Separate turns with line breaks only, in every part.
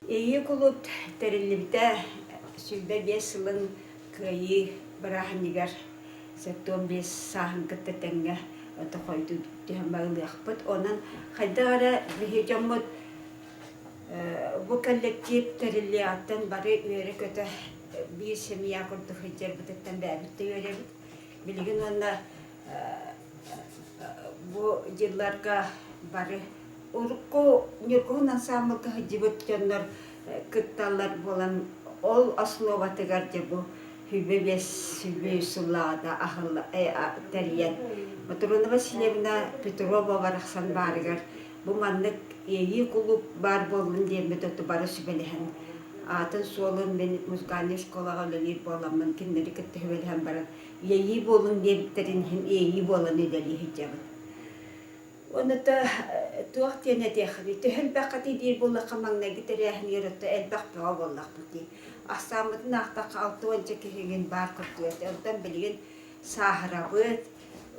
Ийи кулууп тэриллибитэ 25 сылын Кыайыы бырааһынньыгар 75 сааһын кытта тэҥҥэ хойдуу түһэн ылыахпыт. Онон хайдах эрэ биһи дьоммут бу коллектив тэриллиэҕиттэн бары үөрэ-көтө биир семья курдук сылдьарбытыттан бэйэбит да үөрэбит. Билигин уонна бу дьылларга бары урукку Ньургуһун ансаамбылга сылдьыбыт дьоннор кытталлар буолан ол основатыгар дьэ бу 25 23 сыллааҕыта аһылла тэрийэн Матрона Васильевна Петрова барахсан баарыгар бу маннык иэйии кулууп баар буоллун диэммит оту бары сүбэлэһэн аатын-суолун мин музыкальнай школаҕа үлэлиир буоламмын кинилэри кытта сүбэлэһэн баран иэйии буолун диэбиттэрин иһин иэйии буолан үлэлии сылдьабыт. Онута туох диэн этиэххиний, төһө элбэххитий диир буоллахха маҥнайгы тэрээһинигэр отто элбэх бөҕө буоллахпыт дии. Ахсааммытын аахтахха 60 киһигин баар курдук этэ. Онтон билигин сааһырабыт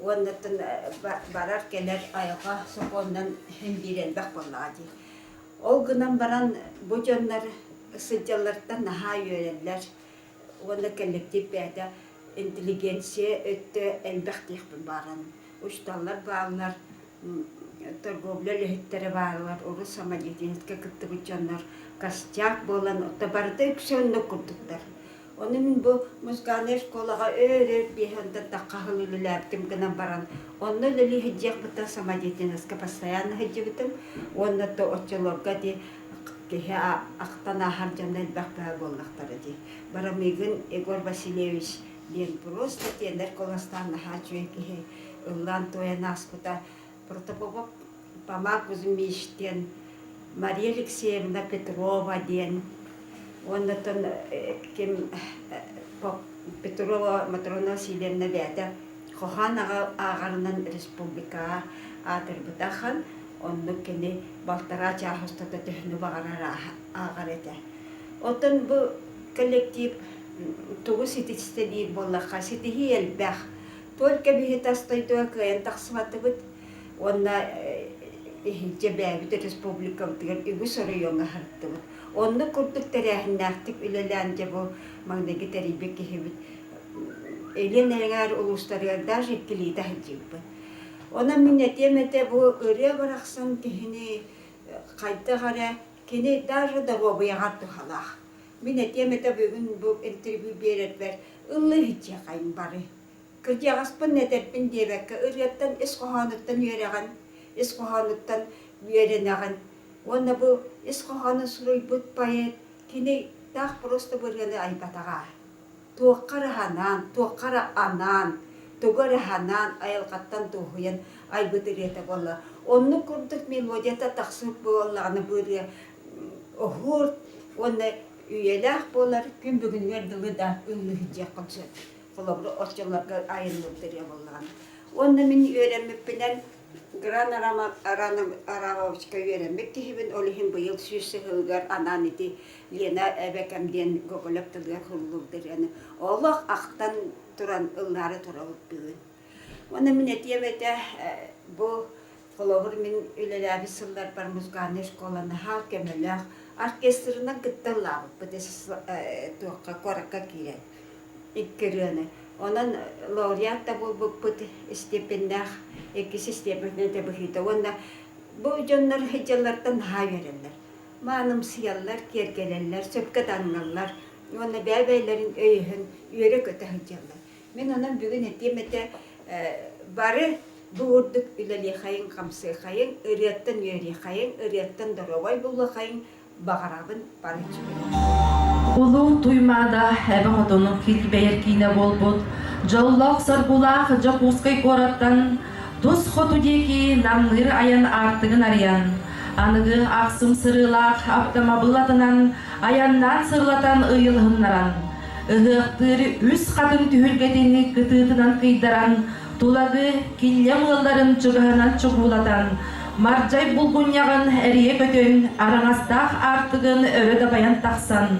уоннаттан барар-кэлэр айылҕа сокуонунан иһин биир элбэх буоллаҕа дии. Ол гынан баран бу дьоннор сылдьалларыттан наһаа үөрэллэр уонна коллектив бэйэтэ интеллигенция өттө элбэх диэхпин баҕарабын. Учууталлар бааллар, торговля үлэһиттэрэ бааллар, урут самодеятельностька кыттыбыт дьоннор костяк буолан, оттон барыта үксэ оннук курдуктар. Ону мин бу музыкальнай школаҕа өөр-өр биэһэн тахха сыл үлэлээбитим гынан баран, онно үлэлии сылдьыахпыттан самодеятельностька постоянно сылдьыбытым уонна то оччолорго ити киһи ахтан ааһар дьоно элбэх бөҕө буоллахтара дии. Барамыгин Егор Васильевич диэн просто тиэнэр куоластаан наһаа үчүгэй киһи ыллаан-туойан ааспыта. Протопопов Фома Кузьмич диэн, Мария Алексеевна Петрова диэн уоннаттан ким Петрова Матрона Васильевна бэйэтэ хоһоон ааҕарынан республикаҕа аатырбыта ахан, оннук кини балтараа чаас устата төһөнү баҕарар ааҕар этэ. Оттон бу коллектив тугу ситистэ диир буоллахха, ситиһии элбэх. Только биһи тас дойдуга кыайан тахсыбатыбыт уонна иһирдьэ бэйэбит республикабытыгар үгүс оройуоҥҥа сырыттыбыт. Оннук курдук тэрээһиннээхтик үлэлээн дьэ бу маҥнайгы тэрийбит киһибит Илин эҥээр улуустарыгар даже иккилиитэ сылдьыбыппыт. Онон мин этиэм этэ бу ырыа барахсан киһини хайдах эрэ кини даже доруобуйаҕар туһалаах. Мин этиэм этэ бүгүн бу интервью биэрэрбэр ыллыы иһитиэхэйим бары. Кырдьаҕаспын этэрбин диэбэккэ ырыаттан ис хоһоонуттан үөрэҕин, ис хоһоонуттан үөрэнэҕин. Уонна бу ис хоһоонун суруйбут поэт кини таах просто бу ырыаны айбатаҕа. Туохха эрэ анаан, туохха эрэ анаан, тугу эрэ анаан айылҕаттан дуоһуйан айбыт ырыата буолла. Оннук курдук мелодията тахсыбыт буоллаҕына бу ырыа оһуор уонна үйэлээх буолар күн бүгүнүгэр дылы да ыллыы сылдьыаххын сөп. Холобур, оччолорго айыллыбыт ырыа буоллаҕына. Уонна мин үөрэммиппинэн Гран Арамовичка үөрэммит киһибин, ол иһин быйыл 100 сылыгар анаан ити Лена эбэкэм диэн Гоголев тылыгар суруллубут ырыаны олох ахтан туран ыллаары турабыт бүгүн. Уонна мин этиэм этэ, бу холобур мин үлэлээбит сылларбар музыкальнай школа наһаа көмөлөөх оркестрынан кытта ыллаабыппыт туохха куоракка киирэн икки ырыаны. Онон лауреат да буолбуппут степеннээх, иккис степеннээх быһыыта. Уонна бу дьоннор сылдьаллартан наһаа үөрэллэр. Маанымсыйаллар, киэргэлэллэр, сөпкө таҥналлар уонна бэйэ-бэйэлэрин өйөһөн үөрэ-көтө сылдьаллар. Мин онон бүгүн этиэм этэ, бары бу курдук үлэлиэхэйиҥ-хамсыахайыҥ, ырыаттан үөрүөххэйиҥ, ырыаттан доруобай буолуоххайыҥ, баҕарабын бары үчүгэйи.
Улуу Туймаада эбэ хотону килбэйэр киинэ буолбут дьоллоох-соргулаах Дьокуускай куораттан тус хоту диэки намныыр айан аартыгын арыйан, аныгы ахсым сырыылаах аптамабыл атынан айаннаан сырылатан ыйылыһыннаран, ыһыахтыыр үс хатын түһүлгэтин кытыытынан кыйдаран, Тулагы киллэм ыалларын чугаһынан чугуулатан, Мардьай булгунньаҕын эрийэ көтөн, араҥастаах аартыгын өрө дабайан тахсан,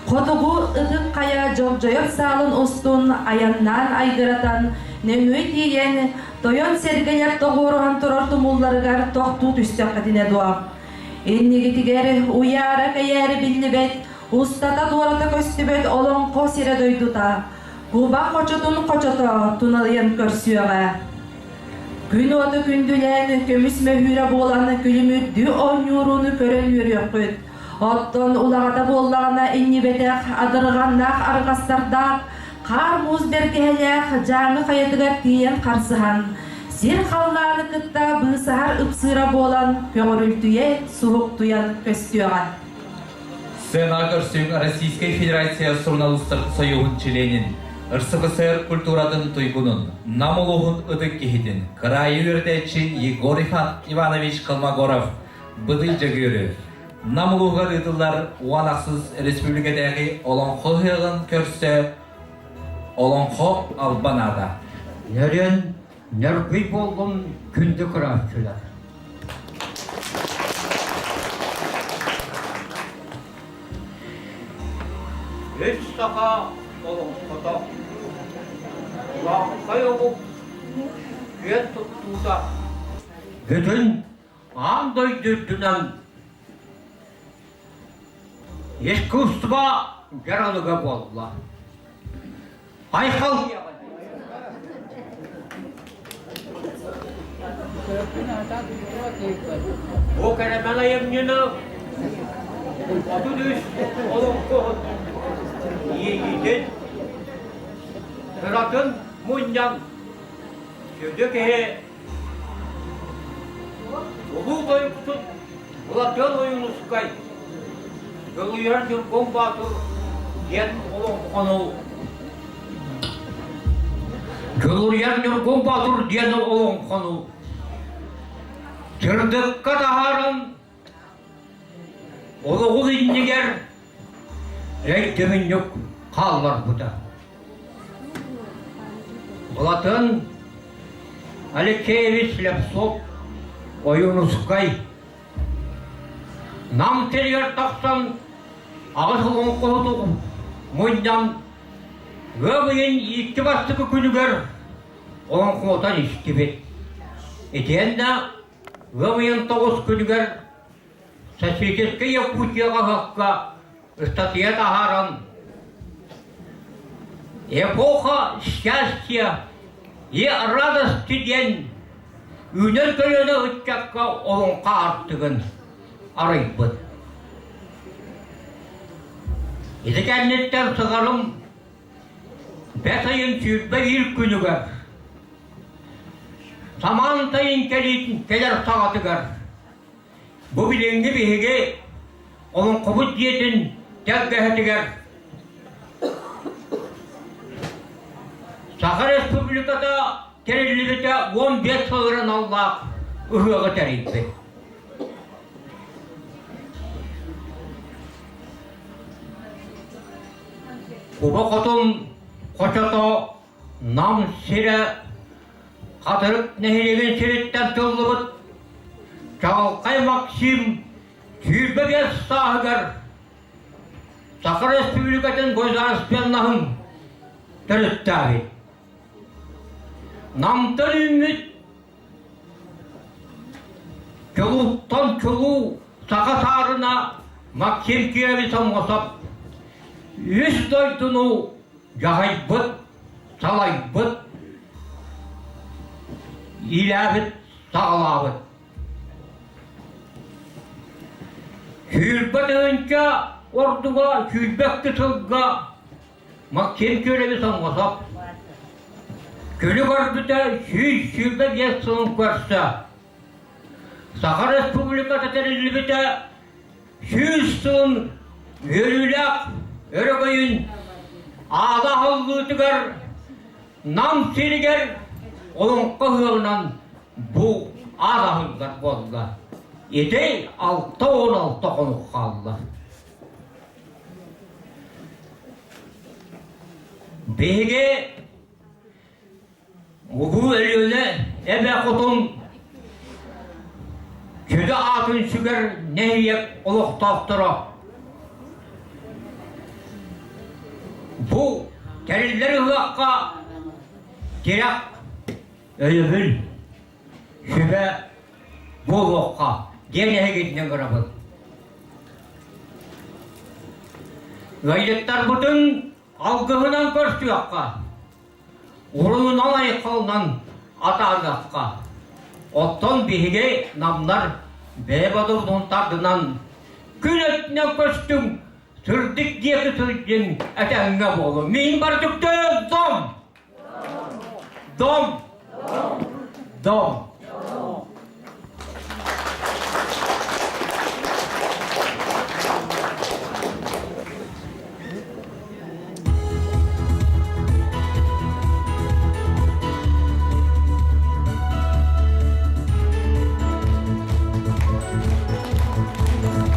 хотугу ытык хайа дьогдьойор саалын устун айаннаан айгыратан, нөҥүө тиийэн, тойон сэргэлэр тоҕуоруһан турар тумулларыгар тохтуу түстэххитинэ дуо? Иннигитигэр уйаара-кэйээрэ биллибэт, устата-туората көстүбэт олоҥхо сирэ-дойдута, куба хочотун хочото туналыйан көрсүөҕэ. Күн уота күндүлээн, көмүс мөһүүрэ буолан күлүмүрдүү оонньуурун көрөн үөрүөххүт. Оттон улаҕата буоллаҕына иннибэтэх адырҕаннаах арҕастардаах, хаар-муус бэргэһэлээх Дьааҥы хайатыгар тиийэн харсыһан, сир халлааны кытта быысаһар ыпсыыра буолан көҕөрүлтүйэ суһуктуйан көстүөҕэ.
Сцена көрсүҥ Российскай Федерация суруналыыстар союһун чилиэнин, РСФСР культуратын туйгунун, Нам улууһун ытык киһитин, кыраайы үөрэтээччи Егор Иванович Колмогоров Быдый Дьөгүөрү Нам улууһугар ыытыллар 10 ахсыс республикатааҕы Олоҥхо ыһыаҕын көрсө Олоҥхо албан аата.
Нөрүөн нөргүй буоллун күндү кырааччылар. Үс саха олоҥхото Улааххай омук күөн туттуута Бүтүн аан дойду үрдүнэн искусство дьаралыга буолла. Айхал Бу кэрэмэн айымньыны 33 олоҥхоһут иэйиитин, сыратын мунньан сүдү киһи Улуу тойуксут Былатыан Ойуунускай Дьулуйар Ньургун Боотур диэн олоҥхону Дьулуруйар Ньургун Боотур диэн олоҥхону сырдыкка таһааран олоҕун иннигэр өйдөбүнньүк хаалларбыта. Былатын Алексеевич Слепцов Ойуунускай Нам сиригэр тахсан аҕыс олоҥхоһуту мунньан ыам ыйын икки бастакы күнүгэр олоҥхотон истибит. Итиэннэ ыам ыйын тоҕус күнүгэр Софийскай Якутия хаһыакка ыстатыйа таһааран «Эпоха счастья и радости» диэн үүнэр көлүөнэ ыччакка олоҥхо аартыгын арыйбыт. Ити кэнниттэн сыҕарым бэс ыйын 21 күнүгэр самаан сайын кэлиитин кэлэр саҕатыгар Бу билиҥҥи биһиги олоҥхобут дьиэтин тэлгэһэтигэр Саха Республиката тэриллибитэ 15 сылынан аналлаах ыһыаҕы тэрийбит. Куба Хотун хочото Нам сирэ Хатырык нэһилиэгин сириттэн тыллыбыт Чаҕылхай Максим 25 сааһыгар Саха Республикатын государственноһын төрүттээбит. Намтан үүммүт Чулууттан чулуу саха саарына Максим Кирович Аммосов үс дойдуну дьаһайбыт, салайбыт, иилээбит, саҕалаабыт. 20 тыһыынча ордуга 22 сылга Максим Кирович Аммосов күнү көрбүтэ 125 сылын көрсө Саха Республиката тэриллибитэ 100 сылын үөрүүлээх өрөгөйүн аала аһыллыытыгар Нам сиригэр олоҥхо ыһыаҕынан бу аал аһыллар буолла. Ити 66 хонук хаалла. Биһиги Улуу Өлүөнэ эбэ хотун сүдү аатын сүгэр нэһилиэк олохтоохторо бу тэриллэр ыһыахха тирэх өйөбүл сүбэ буолуохха диэн эһигитинэн гынабыт. Ыалдьыттарбытын алгыһынан көрсүөххэ, уруйунан айхалынан атаарыахха. Оттон биһиги намнар бэйэ бодобутун тардынан күн өттүнэн көстүҥ, сырдык диэки сылдьын этэҥҥэ буолуҥ. Мин бардыктыын дом! Дом! Дом!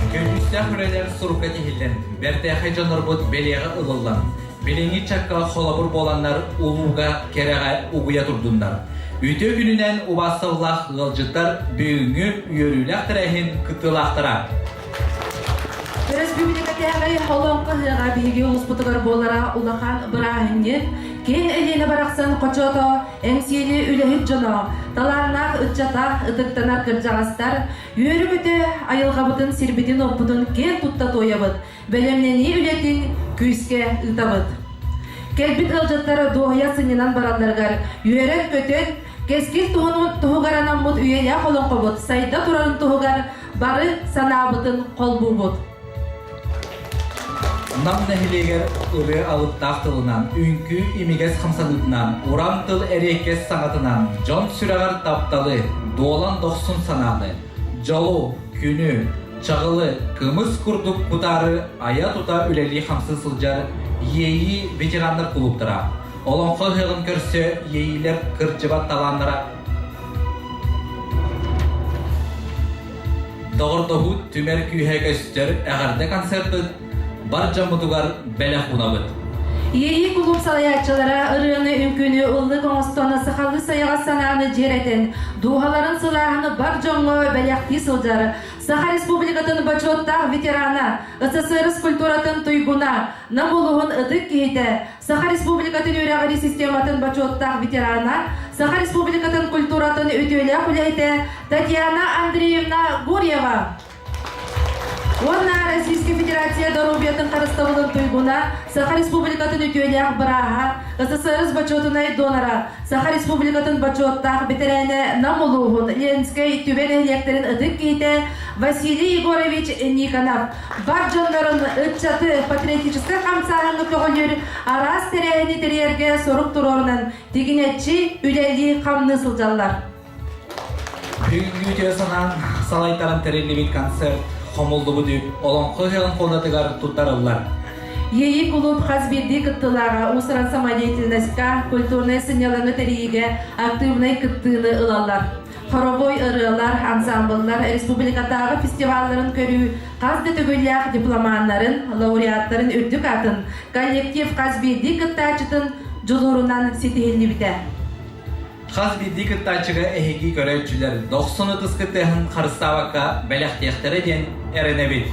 Көдьүүстээх үлэлэр сурукка тиһиллэн, бэртээхэй дьоннорбут бэлиэҕэ ылыллан, Билиҥҥи чакка холобур буоланнар улууга, кэрэҕэ угуйа турдуннар. Үтүө күнүнэн убаастабыллаах ыалдьыттар бүгүҥҥү үөрүүлээх тэрээһин кыттыылаахтара.
Өрөспүүбүлүкэтээҕи Олоҥхо ыһыаҕа биһиги улууспутугар буолара улахан бырааһынньык, киэҥ Элиэнэ барахсан хочото, эҥсиэли үлэһит дьоно, талааннаах ыччата, ытыктанар кырдьаҕастар, үөрэ-көтө айылҕабытын, сирбитин-уоппутун киэн тутта туойабыт, Бэлэмнэнии үлэтин күүскэ ыытабыт. Кэлбит ыалдьыттар дуоһуйа сынньанан баралларыгар үөрэн-көтөн, кэскил туһугар анаммыт үйэлээх олоҥхобут сайда турарын туһугар бары санаабытын холбуубут.
Нам нэһилиэгэр ырыа алыптаах тылынан, үҥкүү имигэс хамсаныытынан, уран тыл эриэккэс саҥатынан дьон сүрэҕэр тапталы, дуолан дохсун санааны, дьолу, күнү, чаҕылы кымыс курдук кутаары айа-тута үлэлии-хамсыы сылдьар Иэйии ветераннар кулууптара. Олоҥхо ыһыаҕын көрсө Иэйиилэр кырдьыбат талааннара Доҕордоһуу түмэр күүһэ көстөр эҕэрдэ концертын бар дьоммутугар бэлэх уунабыт.
Иэйии кулууп салайааччылара ырыаны, үҥкүүнү ыллык оҥостон сахалыы сайаҕас санааны дьиэрэтэн, дууһаларын сылааһын бар дьоҥҥо бэлэхтии сылдьар Саха Республикатын бочуоттаах ветерана, СССР культуратын туйгуна, Нам улууһун ытык киһитэ, Саха Республикатын үөрэҕирии систематын бочуоттаах ветерана, Саха Республикатын культуратын үтүөлээх үлэһитэ Татьяна Андреевна Гурьева. Уонна Российскай Федерация доруобуйатын харыстабылын туйгуна, Саха Республикатын үтүөлээх бырааһа, СССР бочуотунай донора, Саха Республикатын бочуоттаах бэтэрээнэ Нам улууһун Ленскэй түбэ нэһилиэктэрин ытык киһитэ Василий Егорович Никонов бар дьоннорун ыччаты патриотическай хамсааһыҥҥа көҕүлүүр араас тэрээһини тэрийэргэ сорук туруорунан тигинэччи үлэлии-хамныы сылдьаллар.
Бүгүҥҥү үтүө санаан салайтаран тэриллибит концерт хомуллубут үп Олоҥхо ыһыаҕын фондатыгар туттарыллар.
Иэйии кулууп хас биирдии кыттыылааҕа уус-уран самодеятельноска, культурнай сынньалаҥы тэрийиигэ актыыбынай кыттыыны ылаллар. Хоровой ырыалар, ансамбллар республикатааҕы фестивалларын көрүү хас да төгүллээх дипломаннарын, лауреаттарын үрдүк атын, коллектив хас биирдии кыттааччытын дьулуурунан ситиһиллибитэ.
Хас биирдии кыттааччыга эһиги көрөөччүлэр дохсун ытыскы тыаһын харыстаабакка бэлэхтиэхтэрэ диэн эрэнэбит.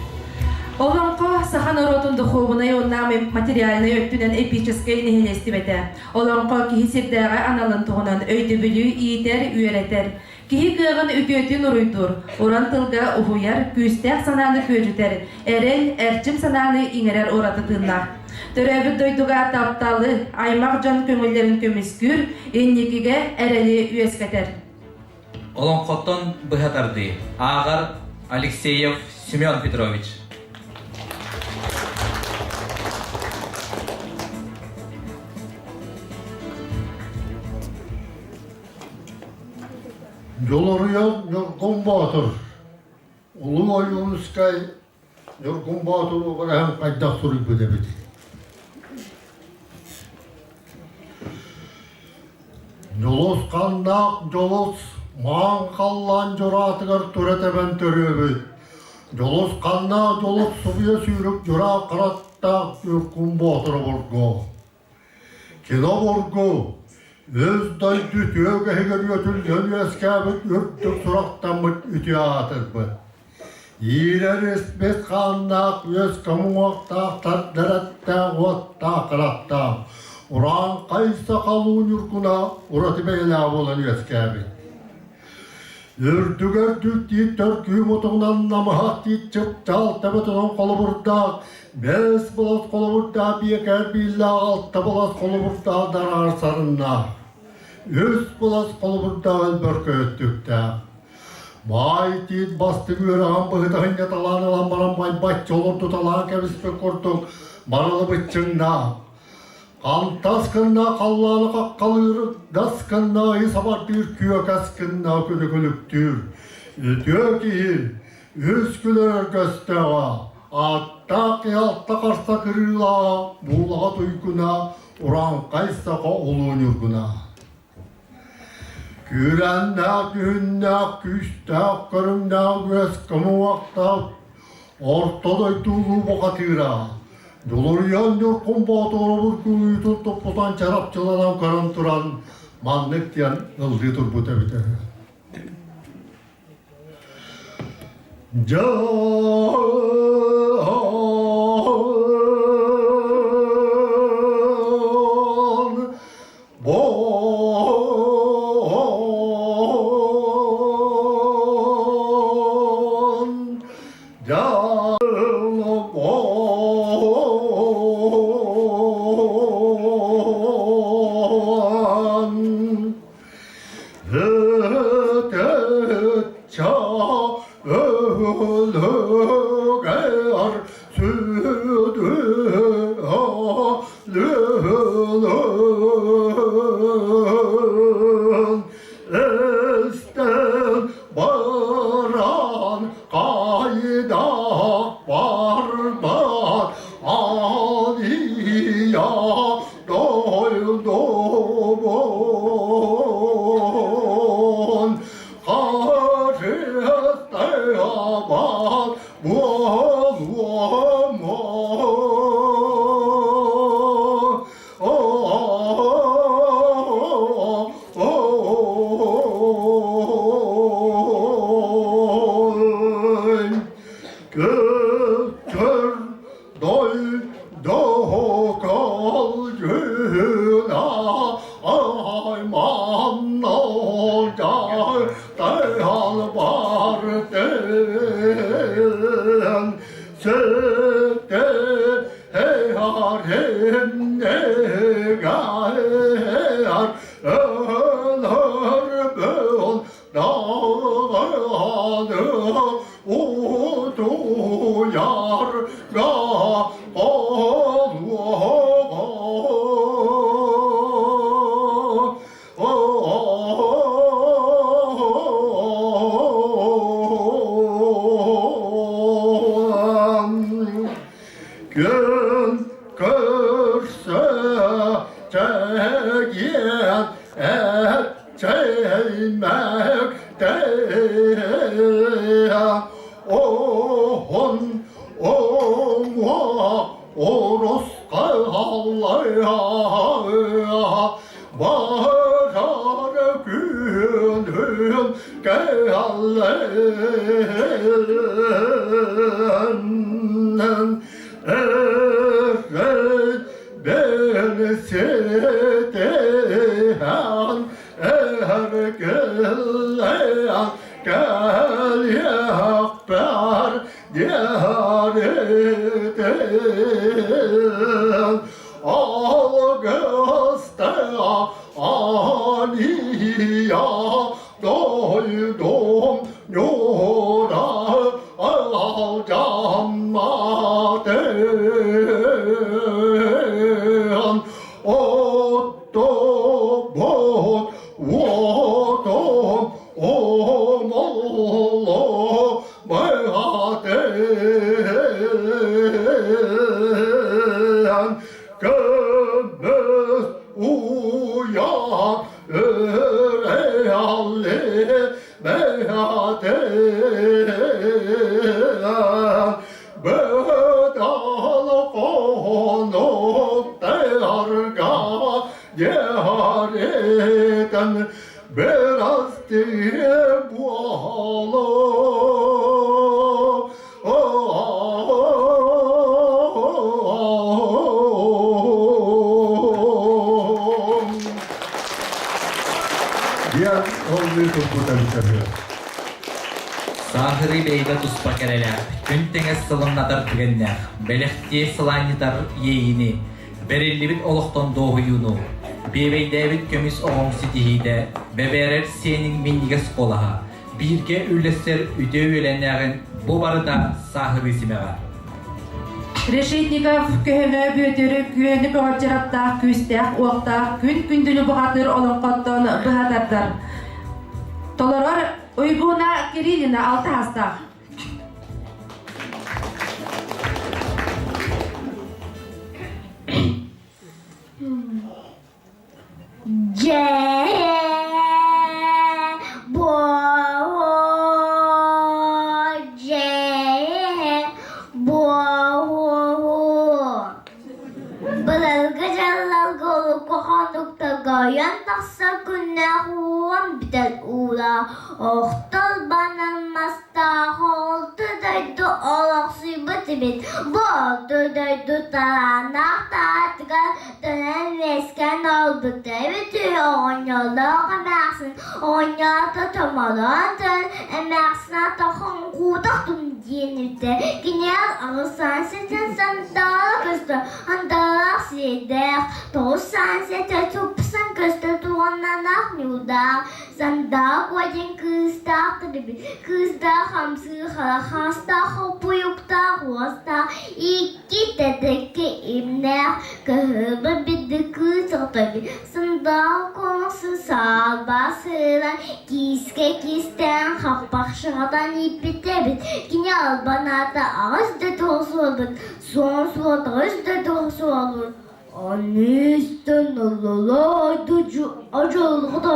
Олоҥхо саха норуотун духуобунай уонна материальнай өттүнэн эпическэй нэһилиэстибэтэ. Олоҥхо киһи сирдээҕи аналын туһунан өйдөбүлү иитэр, үөрэтэр. Киһи кыаҕын үтүөтүн уруйдуур, уран тылга уһуйар, күүстээх санааны күөдьүтэр, эрэл, эрчим санааны иҥэрэр ураты тыыннаах. Төрөөбүт дойдуга тапталы, аймах дьон көҥүллэрин көмүскүүр, инникигэ эрэли үөскэтэр.
Олоҥхоттон быһа тардыы. Ааҕар Алексеев Семен Петрович.
Дьулуруйан Ньургун Боотур, Улуу Ойуунускай Ньургун Боотур уобараһын хайдах суруйбут эбит? Дьулус ханнаах дьолус маан халлаан дьураатыгар тура тэбэн төрүөбүт. Дьулус ханнаах дьолус субуйа сүүрүк дьураа хараттаах Ньургун Боотур обургу. Кино-бургу, үс дойду үтүө үгэһигэр үөтүллэн үөскээбит үрдүк сурахтаммыт үтүө аатырбыт. Иирэр испит хааннаах үөс комуҥуохтаах тардар эттээх уоттаах харахтаах, урааҥхай сахалыы ньургуна ураты бэйэлээх буолан үөскээбит. Үрдүгэр дүктиир төргүү мутугунан намыһах тиит чыпчаал төбөтүнэн холобурдаах, бэс былас холобурдаах биэкэр бииллээх алта былас холобурдаах дараар сарыннаах, үс былас холобурдаах өлбөркө өттүктээх. Баай тиит бастыҥ үөрэҕин быһыта талаан ылан баран байбачча олордуталаан кэбиспит курдук барылы быччыҥнаах, Хантас гынна халлааны хаххалыыр, дас гынна ыйы сабардыыр, күөкэс гынна күнү күлүктүүр. Үтүө киһи үс күлэр өргөстөөҕө, ааттаах киһи алта харса кырыылааҕа, буулаҕа туйгуна, урааҥхай саха улуу ньургуна. Күүрээннээх дьүһүннээх, күүстээх көрүҥнээх үөс кымыһахтаах Орто дойду улуу бухатыыра Дьулуруйан Ньургун Боотуруобут күүтүн туппутан чарапчыланан көрөн туран маннык диэн ыллыы турбут эбитэ үһү. Дьон Бон Дьалбон Ытычча өлүгэр сүдү Эстэн баран хайдах барбат Аниya дойдубун Харыстаабат буолуом Көтөр дойду калгына айманнолдьай тайалбартын Сөте хеареннегаар өлөрбөн даҕаны утуйарга Күн көрсө чэгиэн эчэймэктэй оһон оҥуо Урусхаллайа барар күнүм кэллэн Эрэй бен ситиһэн эргиллэн кэлиэхпэр диэритин Алгыста Ания дойдум ньура алдьамматын Оттобут уотум умуллу быһатын көмүс уйа үрэалли бэйатын быдал хонуктарга дьиэритэн Бырастыы буолуо Диэн ыллыы турбута бүтэрэ.
Сааһырыы бэйэтэ туспа кэрэлээх, күн тэҥэс сылымнатар түгэннээх, бэлэхтиэ сылаанньытар иэйиини, бэриллибит олохтон дуоһуйууну, биэбэйдээбит көмүс оҕоҥ ситиһиитэ, бэбээрэр сиэниҥ минньигэс куолаһа, бииргэ үллэстэр үтүө үөлэннээҕин бу барыта сааһырыы симэҕэ.
Решетников көһөҥө Бүөтүрү күөнү көҕөрдьөр күүстээх уохтаах күн күндүлү бухатыыр олоҥхоттон быһа тардар. Толорор Уйгуна Кириллина алта хастаах.
Дьэ, дьэ, Былыргы дьылларга урукку хонуктарга ойон тахсар күннээх уон бүтэр уулаах, охтор банан мастаах орто дойду олохсуйбут эбит. Бу орто дойду талааннаах таатыгар Төнөн үөскээн олбута эбит үһү оҕонньоллоох эмээхсин оҕонньоото томолоон туран эмээхсин аата Хоҥкуутахтум диэн үтэ киниэхэ аҕыс сэтэн сандаала көстөр хандаалаах сирэйдээх тоҕус саан сэтэ тупсан көстөр туоннанаах ньуурдаах Сандаа куо диэн кыыстаах эбит кыыстаах хамсыы харахаастаах хоппуйуктаах уостаах икки тэтэкки имнээх кыһылбыт бидди кыыс оҕото сандал куоҥсу саалба сыылан киискэ кистээн хаппах шаҕатан ииппитэ эбит кини албан аата аҕыс да тоҕус уолбут суон суота үс да тоҕус уолбут Аныстан адьылҕата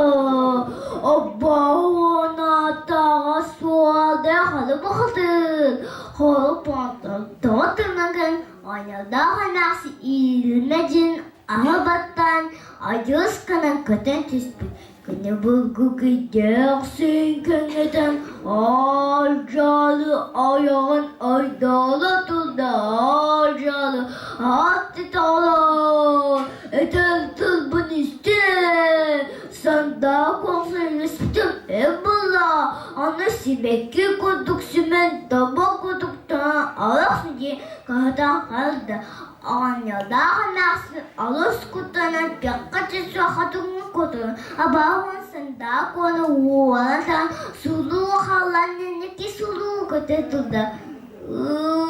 аббаһыанаатаҕа суолда халыбахатын холоппоттон тоҕо тыҥагын оонньолдоох эмээхсин иилимэ дьин аһы баттаан адьас гынан көтөн түспүт Күнү булгу күйдээх сүҥкэҥэтэн аал-дьаалы айаҕын айдаала турда аал-дьаалы ааттыталаа этэр тылбын истээ сандаа куохсун испитим эр буолла аны сибэкки курдук сүмэн таба курдук таҥан арах диэн хаһытан хаалда Оҕонньордоох эмээхсин олус куттанан пиэххэ түсүө хотуҥҥа кутун абааһын сандаа куону уолан сулуу халлан инники сулуу көтө турда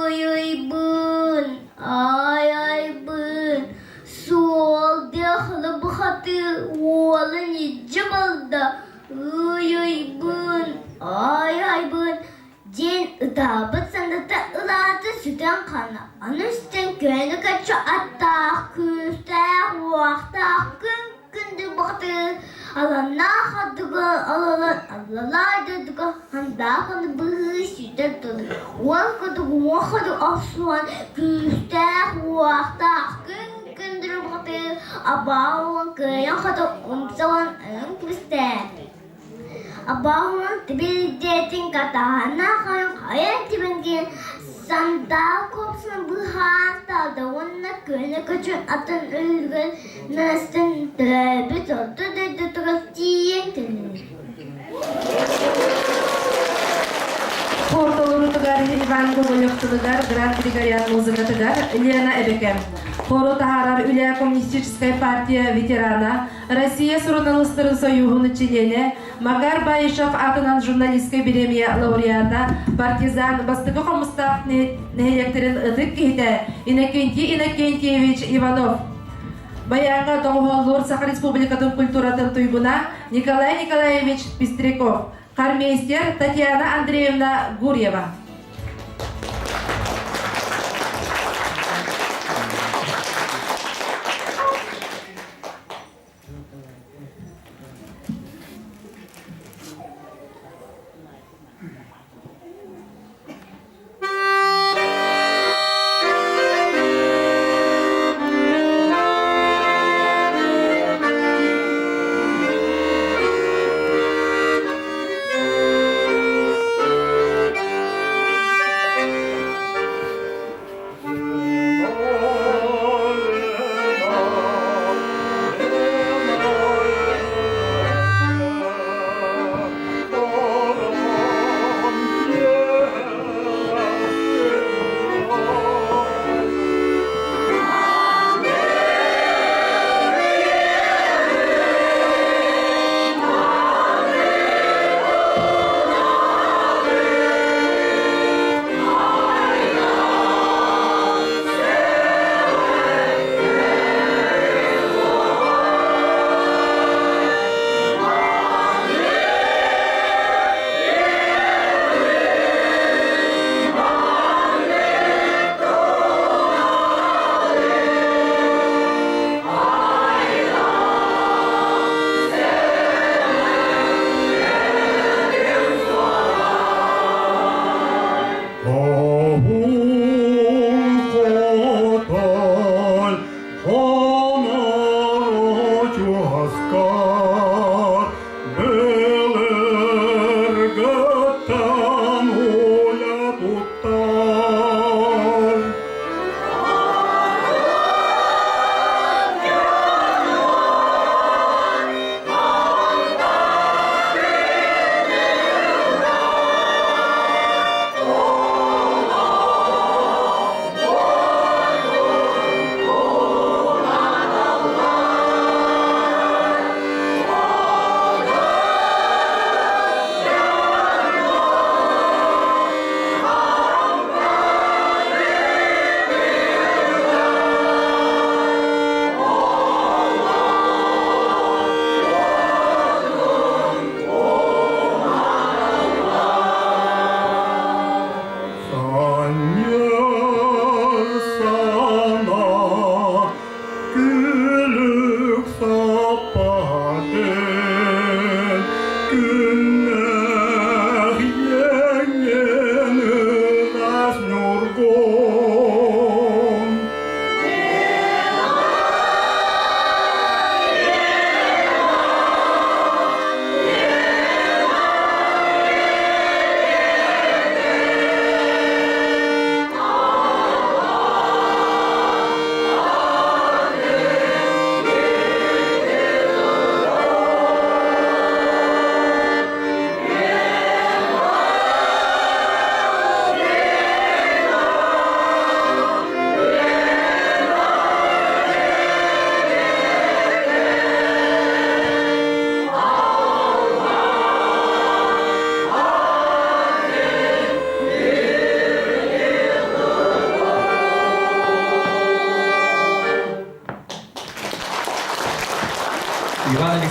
Ый-ыйбын, ай-айбын, суол диэхлэ бухатыы уолун илдьэ барда Ый-ыйбын, ай-айбын диэн ытаабыт санаата ылаата сүтэн хаалла. Аны истэн күөнү көччү аттаах, күүстээх, уохтаах күн күндү бухатыыр аланнаах ардыга алалан аллалаа дойдуга хандааханы быһыы сүтэн турар. Уол курдук уохаду охсуһан күүстээх, уохтаах күн күндү бухатыыр абааһын кыайан хоту умсалан эн кэбистэ. Абааһынан тибилдиэтин катаһана хайа тибингин сандал куопсун быһаан талда уонна көнө көчөн атын өлүгэн настын төрөөбүт орто дойдутугар тиийэн кэллэ.
Хор толоруутугар Иван Гоголев тылыгар Гран Григорян музыкатыгар Лена Эбекем. Хору таһаарар үлэ Коммунистическай партия ветерана, Россия суруналыыстарын сойууһун чилиэнэ Макар Баишев аатынан журналистскай бириэмийэ лауреата, партизан бастакы хомустаах нэһилиэктэрин ытык киһитэ Иннокентий Иннокентьевич Иванов. Баяҥҥа доҕуһуоллуур Саха Республикатын культуратын туйгуна Николай Николаевич Пестряков, хормейстер Татьяна Андреевна Гурьева.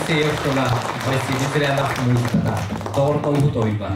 Алексеев тыла, Василий Зырянов музыката, Доҕордоһуу тойуга.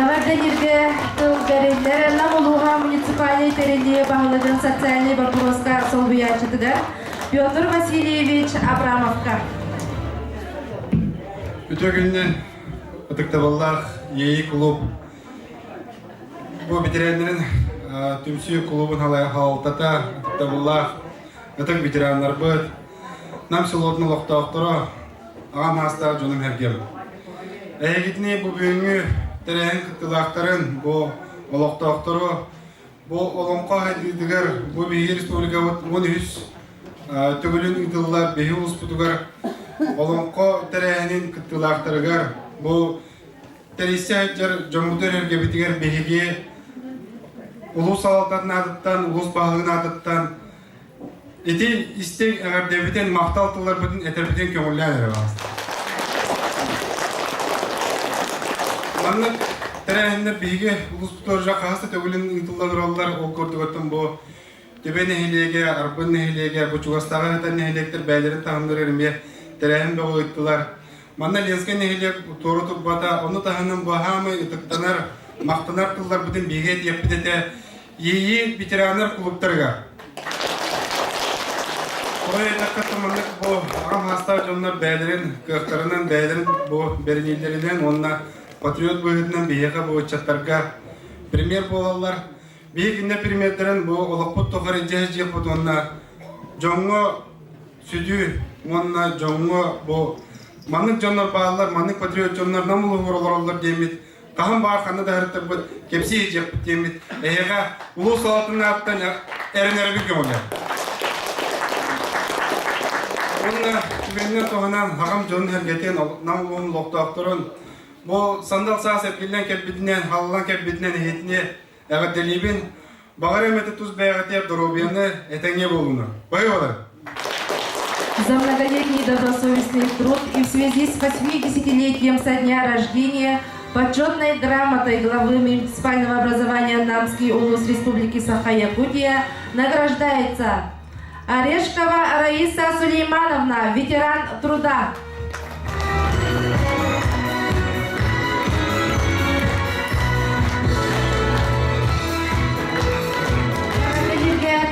Эҕэрдэлииргэ тыл бэриллэр Нам улууһа муниципальнай тэриллии баһылыгын социальнай боппуруоска солбуйааччытыгар Петр Васильевич Абрамовка.
Үтүө күнүнэн ытыктабыллаах Иэйии кулууп бу ветераннарын түмсүү кулуубун салалтата ытыктабыллаах ытык ветераннарбыт Нам селотун олохтоохторо аҕам саастаах дьонум сэргэм. Эһигитини бу бүгүҥҥү тэрээһин кыттыылаахтарын, бу олохтоохтору, бу Олоҥхо сайдыытыгар, бу биһиги республикабыт 13 төгүлүн ыытыллар биһи улууспутугар Олоҥхо тэрээһинин кыттыылаахтарыгар, бу тэрийсэ сылдьар дьоммутугар эргэбитигэр биһиги улуус салалтатын аатыттан, улуус баһылыгын аатыттан Ити истиҥ эҕэрдэбитин, махтал тылларбытын этэрбитин көҥүллээн эрэ баҕаста. Маннык тэрээһиннэр биһиги улууспутугар уже хаһыс да төгүлүн ыытылла тураллар. Ол курдук бу Түбэ нэһилиэгэ, Арбын нэһилиэгэ, бу чугастааҕы ыытар нэһилиэктэр бэйэлэрин таһымнарыгар эмиэ тэрээһин бөҕө ыыттылар. Манна Ленскэй нэһилиэк туора турбата, ону таһынан бу аһаамай ытыктанар, махтанар тылларбытын биһиги этиэхпит этэ ИИ ветераннар клубтарыгар. Тоҕо диэтэххэ, маннык бу аҕам саастаах дьоннор бэйэлэрин кыахтарынан, бэйэлэрин бу бэриниилэринэн уонна патриот быһыытынан биһиэхэ бу ыччаттарга пример буолаллар. Биһиги кинилэр примердэрин бу олохпут тухары илдьэ сылдьыахпыт уонна дьоҥҥо сүдү уонна дьоҥҥо бу маннык дьоннор бааллар, маннык патриот дьоннор Нам улууһугар олороллор диэммит хаһан баар ханна да сырыттарбыт кэпсии сылдьыахпыт диэммит эһиэхэ улуус салалтатын ааттан эрэнэрбит көҥүлэ. Уонна түгэнинэн туһанан аҕам дьонун сэргэтин Нам улууһун олохтоохторун бу сандал саас эргиллэн кэлбитинэн, халлан кэлбитинэн иһитини эҕэрдэлиибин. Баҕар эмэтэ тус бэйэҕитигэр доруобуйаны этэҥҥэ буолуну. Бай-балар!
За многолетний добросовестный труд и в связи с 80-летием со дня рождения почетной грамотой главы муниципального образования Намский улус Республики Саха-Якутия награждается Орешкова Раиса Сулеймановна, ветеран труда.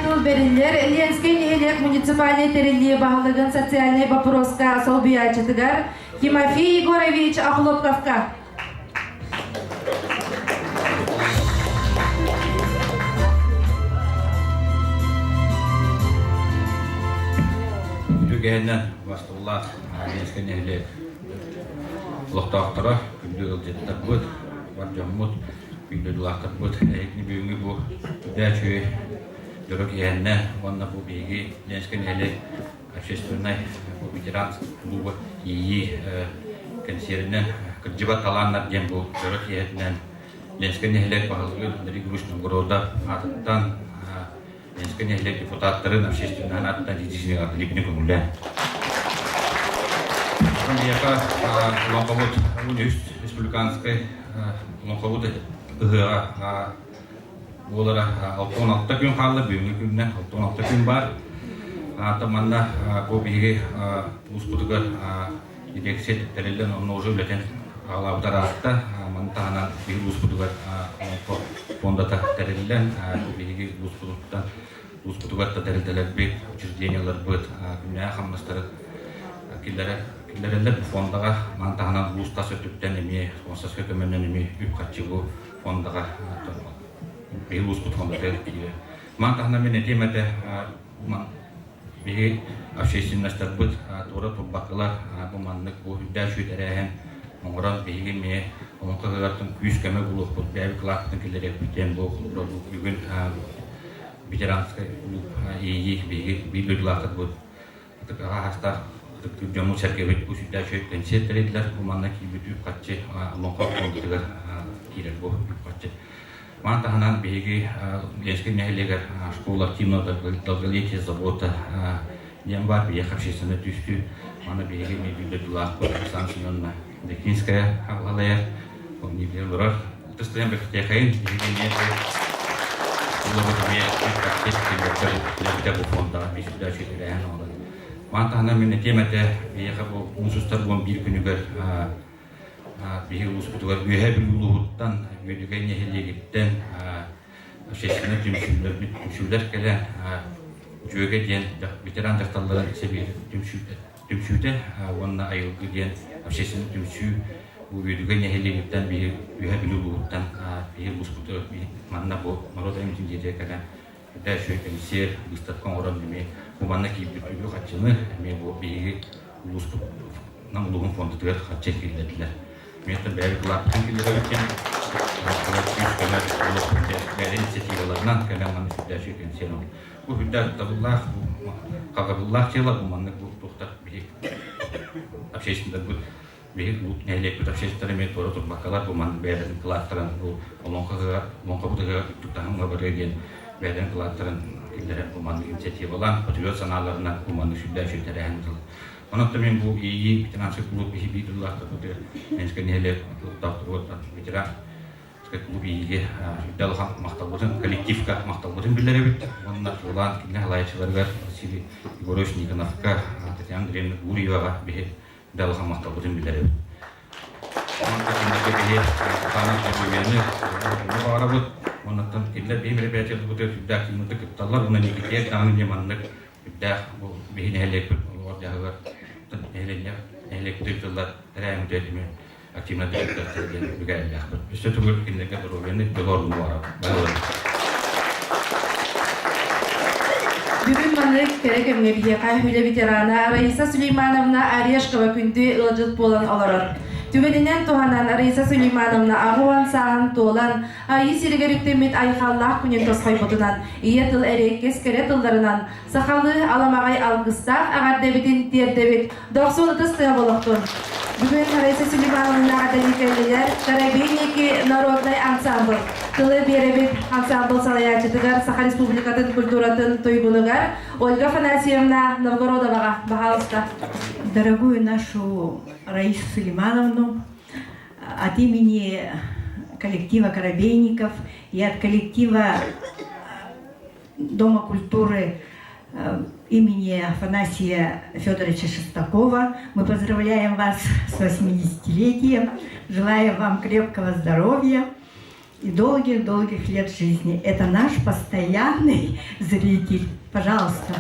Тыл бэриллэр Ленскэй нэһилиэк муниципальнай тэриллии баһылыгын социальнай боппуруоска солбуйааччытыгар Тимофей Егорович Охлопковка.
Үтүгэһинэн бастыллаах Ленскэй нэһилиэк олохтоохторо, күндү ыалдьыттарбыт, бар дьоммут, күндү дулаахтарбыт, эһигини бүгүҥҥү бу үрдээ үчүгэй дьоро киэһэннэ уонна бу биһиги Ленскэй нэһилиэк общественнай ветеран клуба ИИ кэнсиэринэн кырдьыбат талааннар диэн бу дьоро киэһэтинэн Ленскэй нэһилиэк баһылыгын Андрей Егорович Новгородов аатыттан Ленскэй нэһилиэк депутаттарын общественнай аатыттан либини көҥүллээн. Миэхэ Олоҥхобут үс республиканскай Олоҥхобут ыһыаҕа буолара 66 күн хаалла, бүгүҥҥү күннэ 66 күн баар. Аата манна бу биһиги улууспутугар дирекция тэриллэн онно уже үлэтин аҕалаабыта ыраатта. Маны таһынан биһиги улууспутугар фондата тэриллэн бу биһиги улууспутуттан улууспутугар да тэрилтэлэрбит, учреждениеларбыт күннээҕи хамнастары киллэрэллэр бу фондаҕа. Маны таһынан улуус тас өттүттэн эмиэ спонсорскай көмөнөн эмиэ үп-харчы бу фондаҕа биһиги улууспут фондатыгар киирэр. Маны таһынан мин этиэм этэ, биһиги общественностарбыт туора турбаккалар бу маннык бу үрдээх үчүгэй тэрээһин оҥорон биһиги эмиэ олоҥхо ыһыаҕыттан күүс-көмө булуохпут, бэйэбит кылааппытын киллэриэхпит диэн бу бүгүн ветеранскай клуб ИИ биһиги биир дойдулаахтарбыт ытык аҕа саастаах ытыктыыр дьоммут-сэргэбит бу сүрдээх үчүгэй кэнсиэр тэрийдилэр. Бу манна киирбит үп-харчы Олоҥхо фондатыгар киирэр бу үп-харчы. Маны таһынан биһиги Ленскэй нэһилиэгэр школа активного долголетия забота диэн баар биһиэхэ общественнай түстүү. Маны биһиги эмиэ биир дойдулаахпыт Александра Семеновна Декинская салайар. Ол биир олорор. Тыстыйан бэртээхэйин биһиги эмиэ улабыт эмиэ үп-харчы киллэрбитэ бу фондаҕа эмиэ сүрдээх үчүгэй тэрээһин оҥорон. Маны таһынан мин этиэм этэ, биһиэхэ бу муус устар 11 күнүгэр биһиги улууспутугар Үөһээ Бүлүү улууһуттан, Үөдүгэй нэһилиэгиттэн общественнай түмсүүлэр, түмсүүлэр кэлэн Дьүөгэ диэн ветеран дьахталларын сэбиэр түмсүүтэ уонна Айылгы диэн общественнай түмсүү бу Үөдүгэй нэһилиэгиттэн биһи Үөһээ Бүлүү улууһуттан биһи улууспутугар манна бу норуот айымньытын дьиэтигэр кэлэн Үрдээ үчүгэй кэнсиэр, быыстапка оҥорон эмиэ бу манна киирбит үбү-харчыны эмиэ бу биһиги улууспут Нам улууһун фондатыгар харчы киллэрдилэр. Миэхэ бэйэбит кылааппытын киллэрэбит диэн күүс-көмө бэйэ инициативаларынан кэлэн манна сүрдээх үчүгэй кэнсиэр оҥордо. Бу сүрдээх табыллаах, хатабыллаах дьыала бу маннык бу туохтар биһи общественнайдарбыт биһи нэһилиэкпит общественнай эмиэ туора турбаккалар бу маннык бэйэлэрин кылааттарын бу олоҥхо ыһыаҕар олоҥхобут ыһыаҕар үрдүк таһымҥа барыа диэн бэйэлэрин кылааттарын киллэрэн бу маннык инициативалаан патриот санааларынан бу маннык сүрдээх үчүгэй тэрээһин ыытыллар. Онон мин бу ИИ ветеранский клуб биһи биир тыллаахтарбытыгар Ленскэй нэһилиэк олохтоохторугар ветеран. Клуб иһиги үрдэ улахан махталбытын коллективка махталбытын биллэрэбит уонна чуолаан кинилэр халаайчыларыгар Василий Егорович Никоновка, Татьяна Андреевна Гурьеваҕа биһи үрдэ улахан махталбытын биллэрэбит. Онон кинилэргэ биһи сатаанан доруобуйаны баҕарабыт. Оннуттан кинилэр биһи мероприятиябытыгар сүрдээх активнатык кытталлар. Уонна Никитиэр даҕаны эмиэ маннык үрдээх бу биһи нэһилиэкпит олоҕор дьаһыгар нэһилиэнньэ нэһилиэкпит тыллар тэрээһиммитигэр эмиэ активно кыттар диэн бүгэллээхпит. Өссө төгүл кинилэргэ доруобуйаны дьолу баҕарабыт.
Бүгүн маннык кэрэ кэмҥэ биһиэхэ үлэ ветерана Раиса Сулеймановна Орешкова күндү ыалдьыт буолан олорор. Түгэнинэн туһанан Раиса Сулеймановна 80 сааһын туолан, Айыы сиригэр үктэммит айхаллаах күнүн тосхойбутунан, ийэ тыл эриэккэс кэрэ тылларынан, сахалыы аламаҕай алгыстаах эҕэрдэбитин тиэрдэбит. Дохсун ытыс тыаһа болохтун. Бүгүн Раиса Сулеймановна эҕэрдэлии Коробейники народнай ансамбль тылы биэрэбит ансамбль салайааччытыгар Саха Республикатын культуратын туйгунугар Ольга Афанасьевна Новгородоваҕа баһаалыста.
Дорогую нашу Раису Сулеймановну от имени коллектива Коробейников и от коллектива Дома культуры имени Афанасия Федоровича Шестакова. Мы поздравляем вас с 80-летием, желаем вам крепкого здоровья и долгих-долгих лет жизни. Это наш постоянный зритель. Пожалуйста.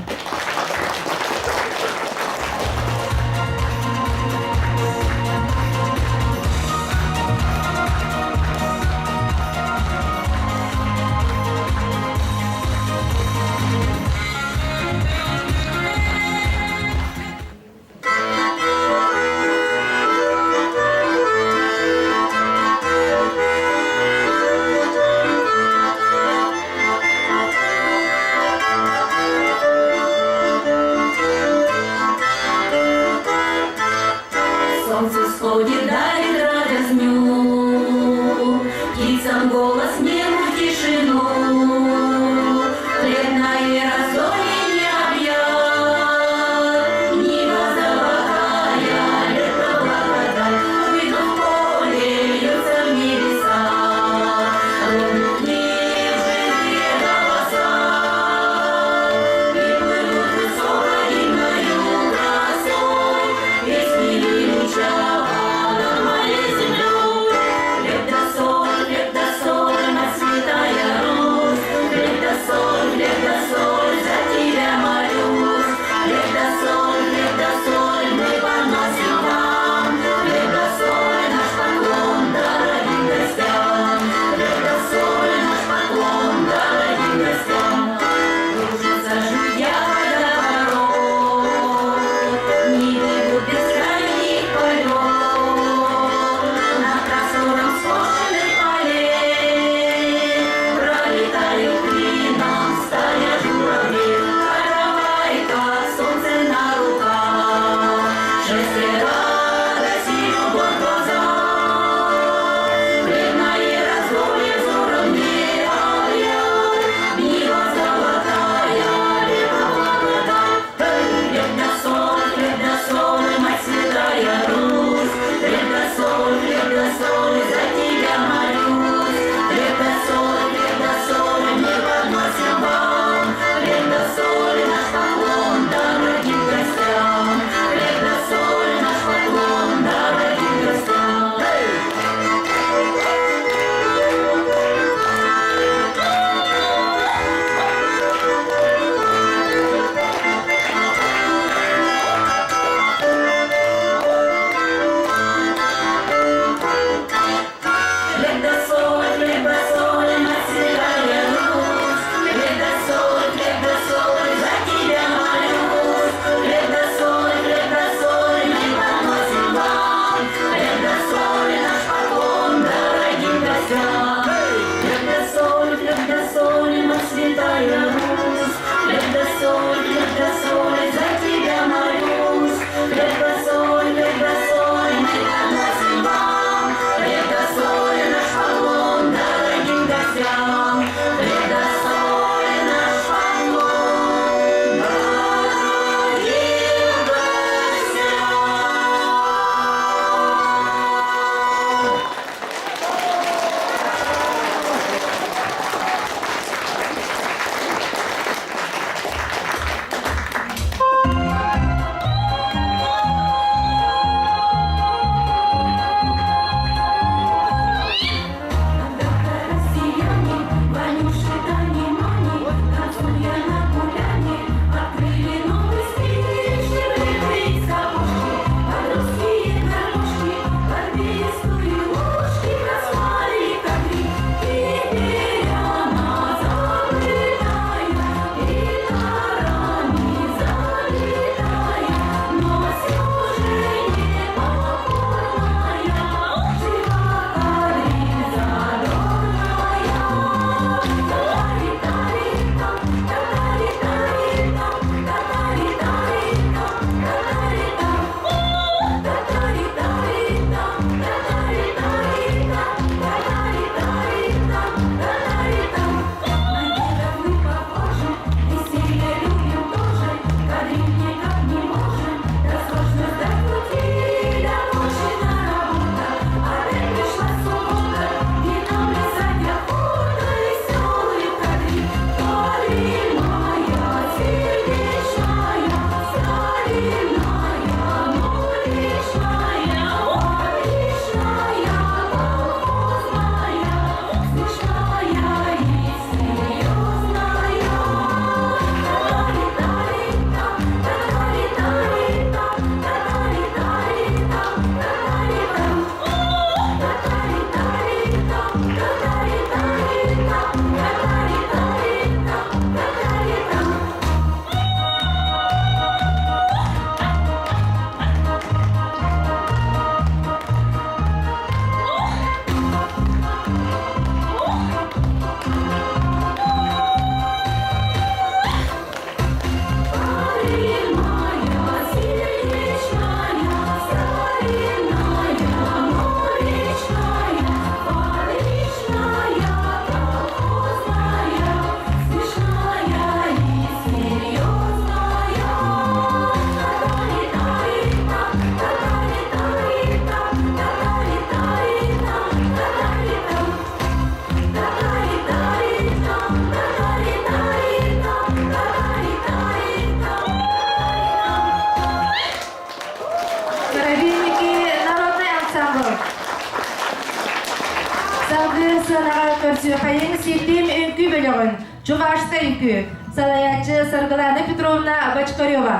Салгыы сыанаҕа көрсүөххэйиҥ Ситим үҥкүү бөлөҕүн Чувашскай үҥкүү салайааччы Саргылана Петровна Бочкарева.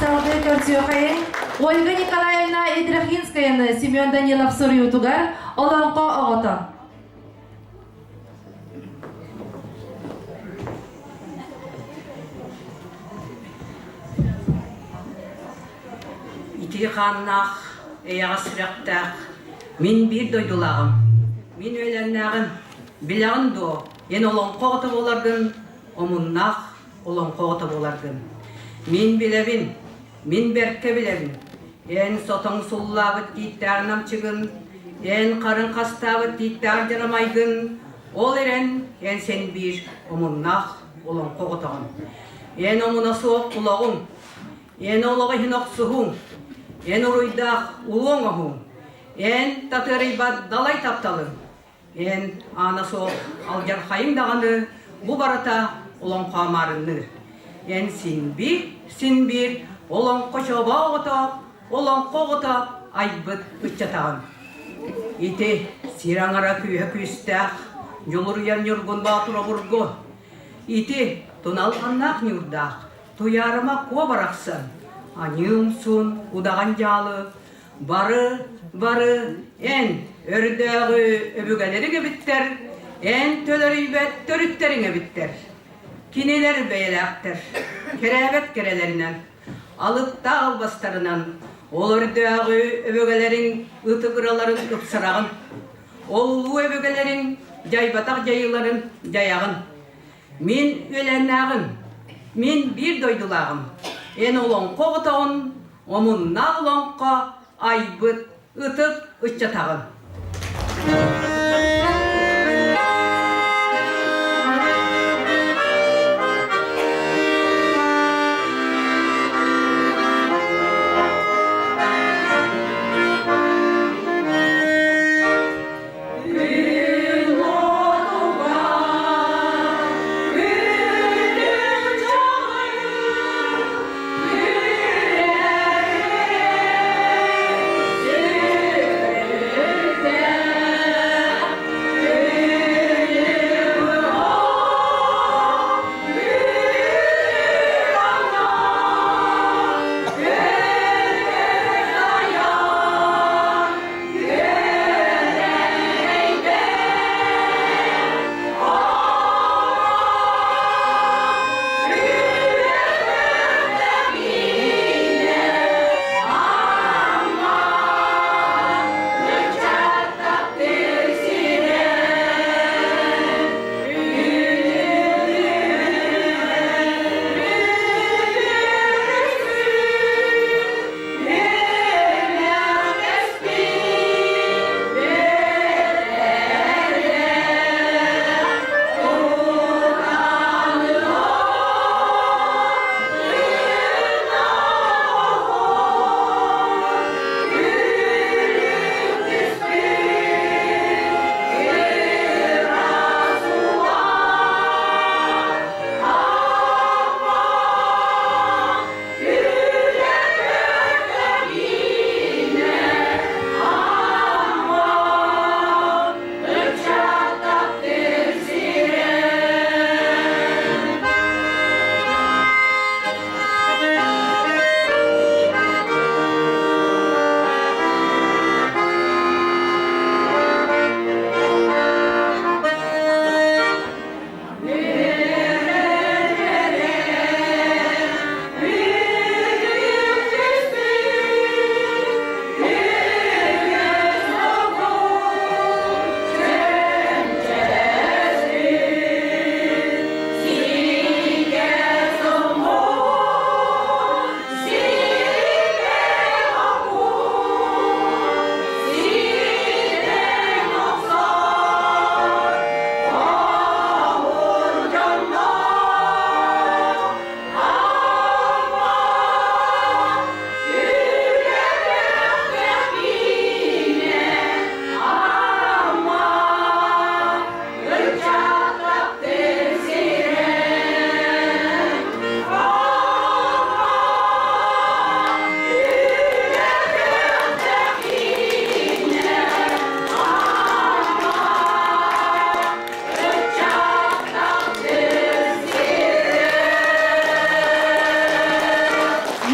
Салгыы көрсүөххэйиҥ Ольга Николаевна Идрахинскаяны Семен Данилов суруйуутугар Олоҥхо оҕото.
Итии хааннаах, эйэҕэс сүрэхтээх мин биир дойдулааҕым, мин үөлэннээҕим, билэҕин дуо, эн олоҥхо оҕото буоларгын, омуннаах олоҥхо оҕото буоларгын. Мин билэбин, мин бэркэ билэбин, эн сотоҥ суллаабыт тииттээх намчыгын, эн харыҥ хастаабыт тииттээх дьарамайгын, ол эрэн эн син биир омуннаах олоҥхо оҕотоҕун. Эн омуна суох улаҕыҥ, эн олоҕу иһин охсуһуҥ, эн уруйдаах улуоҥ оһуҥ, эн татыарыйбат далай тапталыҥ, Эн аана суох алдьархайыҥ даҕаны бу барыта олоҥхо маарынныыр. Эн син-биир, син-биир олоҥхо чобоо оҕото, олоҥхо оҕото айбыт ыччатаҕын. Ити сир аҥара күүһэ күүстээх, дьулуруйар Ньургун Боотур обургу. Ити туналҕаннаах ньуурдаах, туйаарыма куо барахсан, аньыым суун, удаҕан дьаалы. Бары, бары эн өрдөөҕү өбүгэлэриҥ эбиттэр, эн төлөрүйбэт төрүттэриҥ эбиттэр. Кинилэр бэйэлээхтэр, кэрээбэт кэрэлэринэн, алыптаах албастарынан ол өрдөөҕү өбүгэлэриҥ ытыгыраларын ыпсараҕын, ол улуу өбүгэлэриҥ дьайбатах дьайыыларын дьайаҕын. Мин үөлээннээҕим, мин биир дойдулааҕым, эн олоҥхо оҕотоҕун, омуннаах олоҥхо айбыт ытык ыччатаҕын.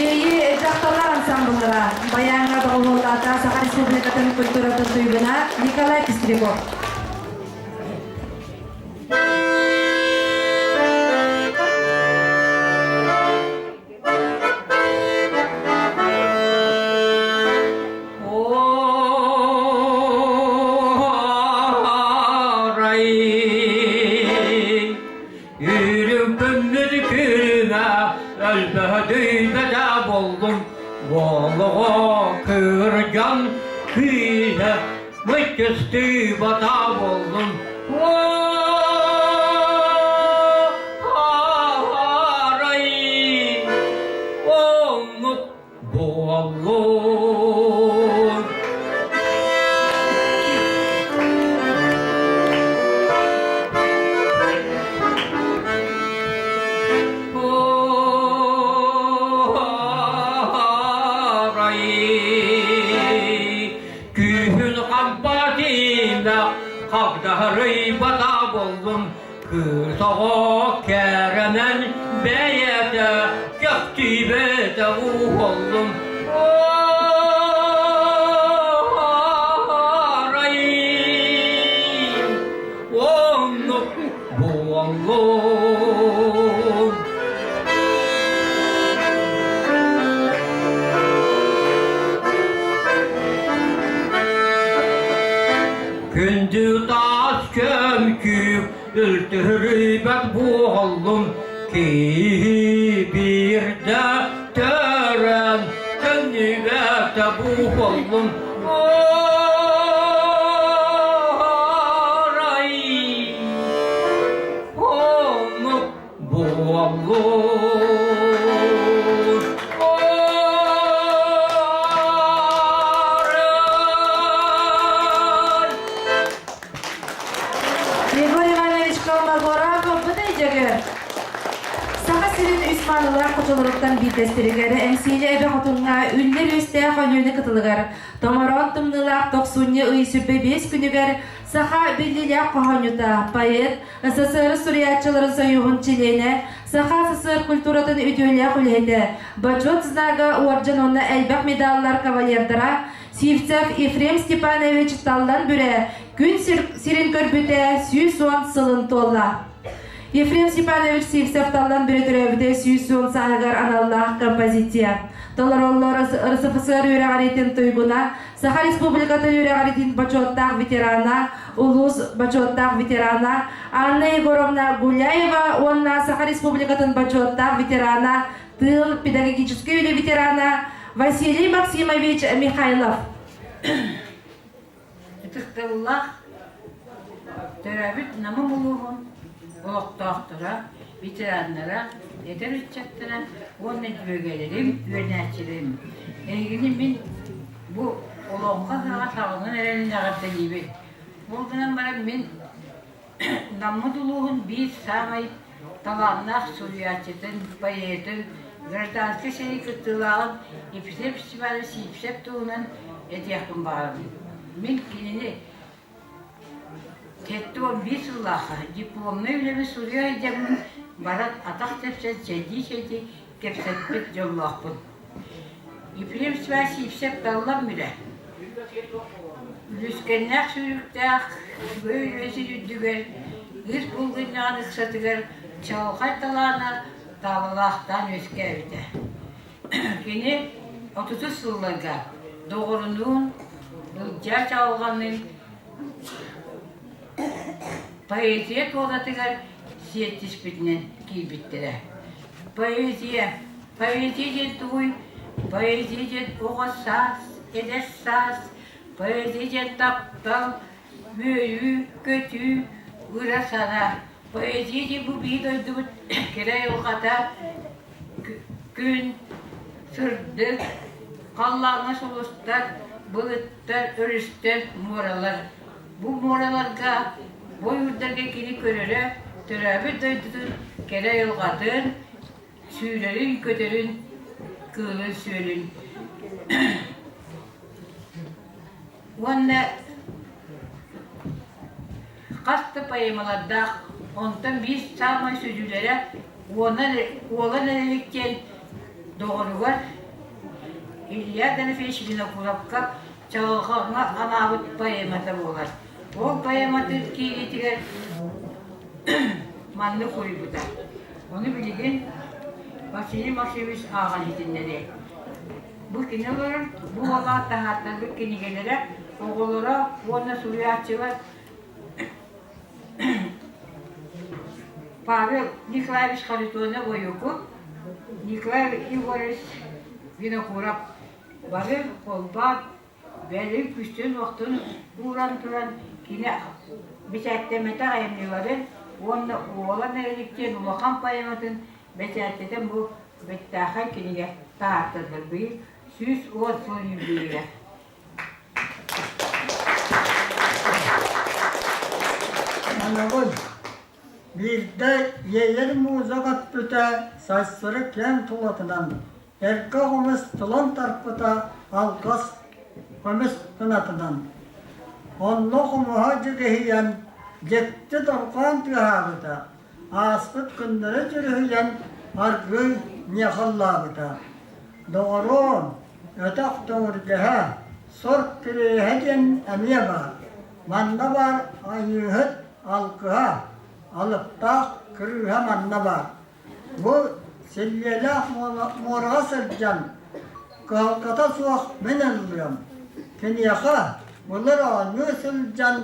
Иэйии дьахталлар ансамбллара Байааҥҥа доҕуһуоллаата Саха Республикатын культуратын туйгуна Николай Пестряков.
Үрүҥ күммүт күрүмэ өлбөһөдүйбэтэ буоллум Буолуҕу кырдьан кыыһа мыччыстыы бата буоллум Арай оннук буоллун. Күүһүн хампатыына хагдаһарыйбата боллум Кыыс оҕо кэрэмэн бэйэтэ көхтүүбэтэ уһоллум. Күндү таас көмчүк үлтүрүйбэт буоллум Киһи биирдэ төрөн төннүбэт буоллум Арай оннук буоллун
Егор Иванович Колмогоров быдай дьөгөр. Саха сирин үс маанылаах хочолоруттан биирдэстэригэр Эҥсиили эбэ хотуҥҥа үллэр үөстээх Өлүөнэ кытылыгар томороон тымныылаах тохсунньу ый 25 күнүгэр саха биллиилээх хоһоонньута, поэт, СССР суруйааччыларын союһун чилиэнэ, Саха СССР культуратын үтүөлээх үлэһитэ, Бочуот знага уордьан уонна элбэх медаллар кавалердара Сивцев Ефрем Степанович Таллан Бүрэ күн сирин көрбүтэ 110 сылын туолла. Ефрем Степанович Сивцев Таллан Бүрэ төрөөбүтэ 110 сааһыгар аналлаах композиция. Толороллор РСФСР үөрэҕириитин туйгуна, Саха Республикатын үөрэҕириитин бочуоттаах ветерана, улуус бочуоттаах ветерана Анна Егоровна Гуляева уонна Саха Республикатын бочуоттаах ветерана, тыыл педагогическай үлэ ветерана Василий Максимович Михайлов.
Ытыктабыллаах төрөөбүт Намым улууһун олохтоохторо, ветераннара, эдэр ыччаттара уонна дьүөгэлэрим, үөрэнээччилэрим. Эһигини мин бу олоҥхо ыһыаҕа саҕаланан эрэрин эҕэрдэлиибин. Ол гынан баран мин Наммыт улууһун биир саамай талааннаах суруйааччытын, поэтын, гражданскай сэрии кыттыылааҕын Ефрем Степанович Сивцев туһунан этиэхпин баҕарабын. Мин кинини 71 сыллаахха дипломнай үлэбин суруйа сылдьаммын баран атах тэпсэн сэлии-сэлии кэпсэппит дьоллоохпун. Ефрем Степанович Сивцев Таллан Мүрэ Үлүскэннээх сүүрүктээх үчүгэй үөсүн үрдүгэр, ыыс булгунньаҕын ыксатыгар чаҕылхай талаана таалалаахтаан үөскээбитэ. Кини отутус сылларга доҕорунуун Ылдьаа Чаҕылҕанныын поэзия туонатыгар сиэттиспитинэн киирбиттэрэ. Поэзия Поэзия диэн тугуй? Поэзия диэн оҕо саас, эдэр саас, поэзия диэн таптал, үөрүү, көтүү, ыра санаа. Поэзия диэн бу биир дойдубут кэрэ айылҕата, күн, сырдык, халлааҥҥа сулустар, былыттар, өрүстэр, муоралар. Бу муораларга, бу ойуурдарга кини көрөрө төрөөбүт дойдутун кэрэ айылҕатын, сүүрэрин-көтөрүн, кыылын-сүөлүн уонна хас да поэмалардаах, онтон биир саамай сүдүлэрэ Уолан Эрэлик диэн доҕоругар Илья Дорофеевич Винокуровка Чаҕылҕаҥҥа анаабыт поэмата буолар. Ол поэматын киириитигэр маннык суруйбута. Ону билигин Василий Максимович ааҕан иһитиннэриэ. Бу кини олорор, бу уола таһааттарбыт кинигэлэрэ, оҕолоро уонна суруйааччылар Павел Николаевич Харитонов-Ойуку, Николай Егорович Винокуров бары холбоон Бэлим күстүн-уохтун ууран туран кини бэчээттэммэтэх айымньыларын уонна Уолан Эрэлик диэн улахан поэматын бэчээттэтэн бу бэртээхэй кинигэ таһаартардар быйыл 110 сыл үбүлүөйэ.
Аныгын биирдэ иэйэр муза көппүтэ сарсыры киэҥ тулатынан Эргэ хомус тылын тарпыта алгыс көмүс кынатынан. Онно хомуһа дьүгэһийэн, дьикти дорҕоон тыаһаабыта, ааспыт күннэри дьүрүһүйэн аргыый ньыхаллаабыта. Доҕоруом, өтөх төҥүргэһэ, сор кириэһэ диэн эмиэ баар. Манна баар айыыһыт алгыһа, алыптаах кырыыһа манна баар. Бу силлиэлээх муораҕа сылдьан, кыһалҕата суох мин ыллыам. Киниэхэ Былыр оонньуу сылдьан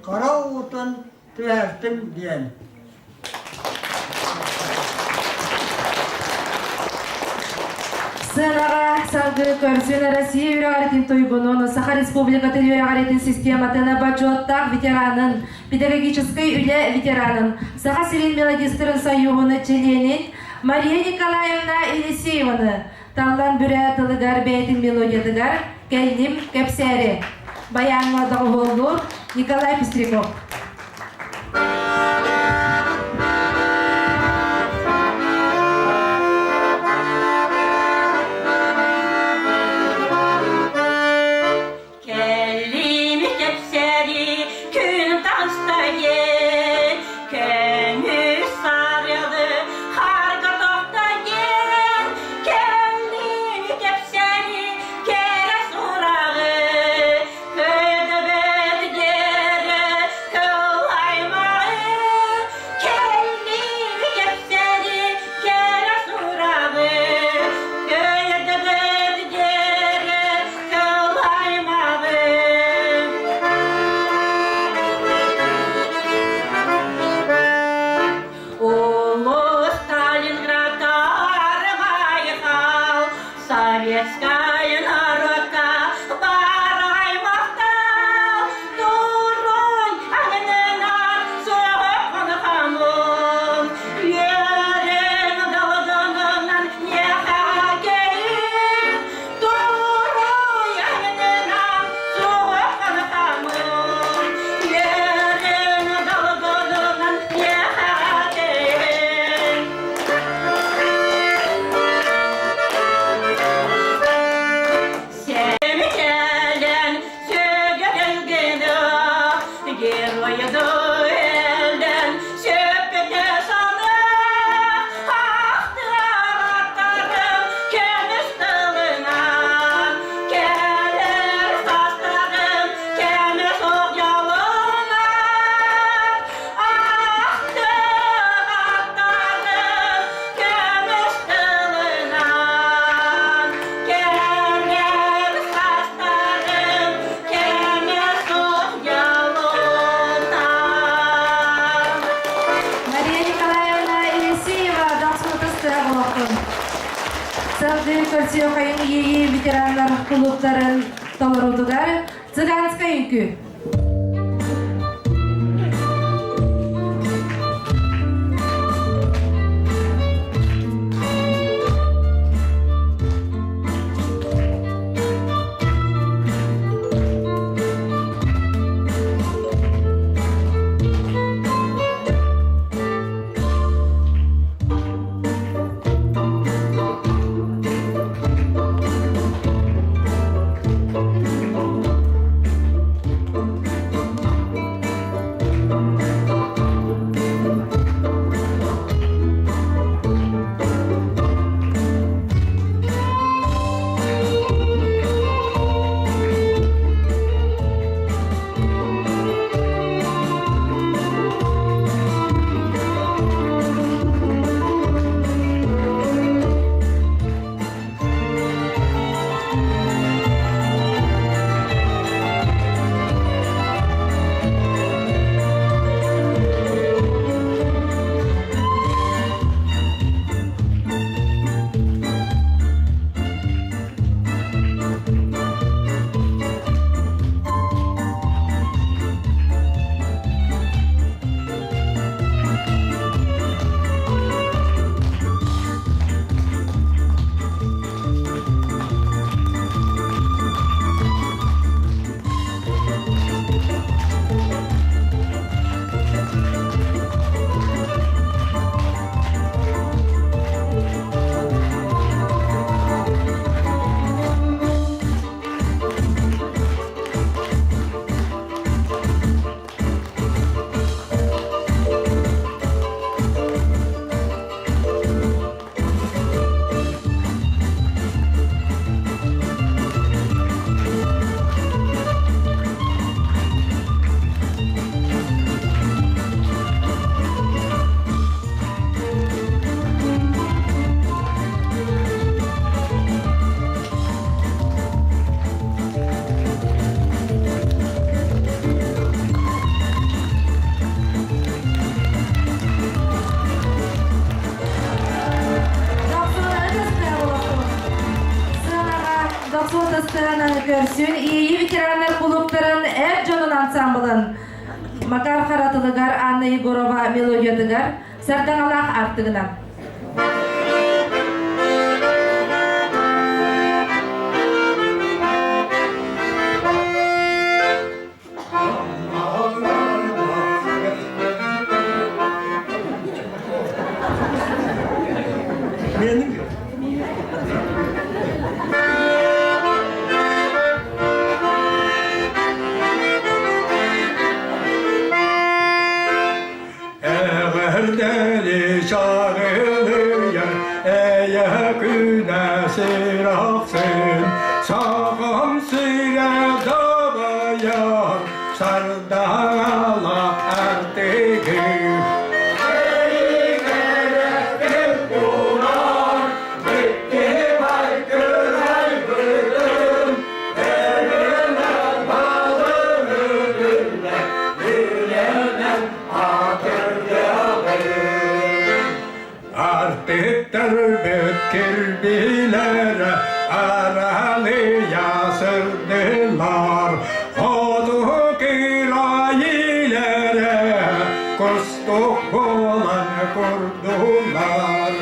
хара уутун түһэртим диэн.
Сыанаҕа салгыы көрсүн Россия үөрэҕиритин туйгунун, Саха Республикатын үөрэҕиритин систематын бочуоттаах ветеранын, педагогическай үлэ ветеранын, Саха сирин мелодистарын союһун чилиэнин Мария Николаевна Елисееваны Таллан Бүрэ тылыгар бэйэтин мелодиятыгар «Кэллим кэпсээри» баяҥҥа доҕуһуоллуур Николай Пестряков.
Кэллим кэпсээри күн таҕыста диэн, көмүс сарыалы харга тохто диэн, кэллим кэпсээри кэрэ сураҕы, көдөбөт диэри кылаймаҕы, кэллим кэпсээри кэрэ сураҕы, көдөбөт диэри Улуу Сталинградка армайхал, Советская народка барай махтал, Турунь аннынан соҕон хамун, Үөрэн далданынан нехакейин, Геройы элден сөппете саны Көмүс тылынан кэлэр састарым көмүс оҕялынан Ахтыгаттарым көмүс тылынан кэлэр састарым көмүс оҕялынан.
Мария Николаевна Елисеева дохсуутастыа олохтун. Салгыы көрсүөхайын иэйии ветераннар кулууптарын толоруутугар Цыганскай үҥкүү. ансамблын Макар Харатылыгар Анна Егорова мелодиятыгар Сардаҥалаах артыгынан.
Эҕэрдэли чаҕылыйар эйэ күнэ сир ахсын саҕам сирэ дабайар сардаҥалаах артыгы. Артыктарбыт кирбиилэрэ аралыйа сырдылар, Хоту кыраайылара кустук буолан курдулар.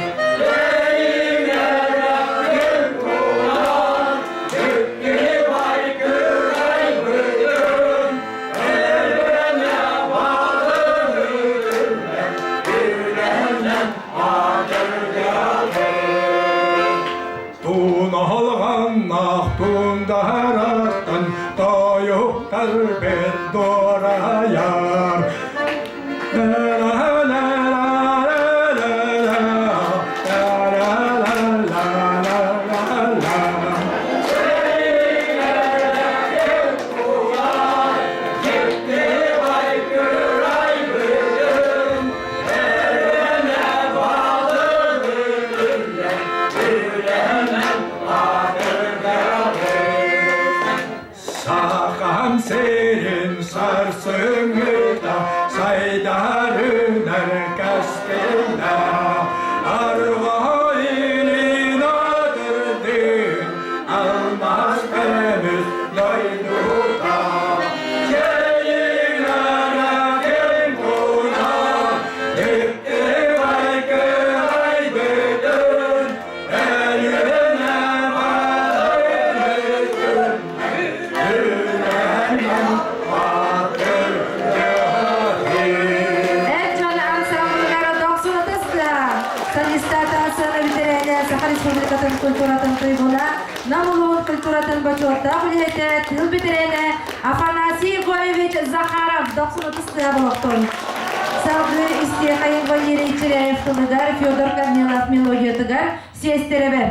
Туналҕаннаах туундараттан тойуктар бэл дуорайар. Сахам сирин сарсыҥҥыта сайдарынан кэскилэ Арҕаа илин атырдын алмаас көмүс дойдута Чэйиҥ кэм куна дьикти байкырайбытын Өлүөнэ барытын
Эр дьон ансамблыгар дохсун ытыста солистата сыана бүтэрээнэ Саха Республикатын культуратын туйгуна, Нам улууһун культуратын бочуоттаах үлэһитэ, тыыл бүтэрээнэ Афанасий Егорович Захаров дохсун ытыс тыаһа болохтун. Салгыы истиэхэйин Валерий Чиряев тылыгар, Федор Корнилов мелодиятыгар сиэстэрэбэр.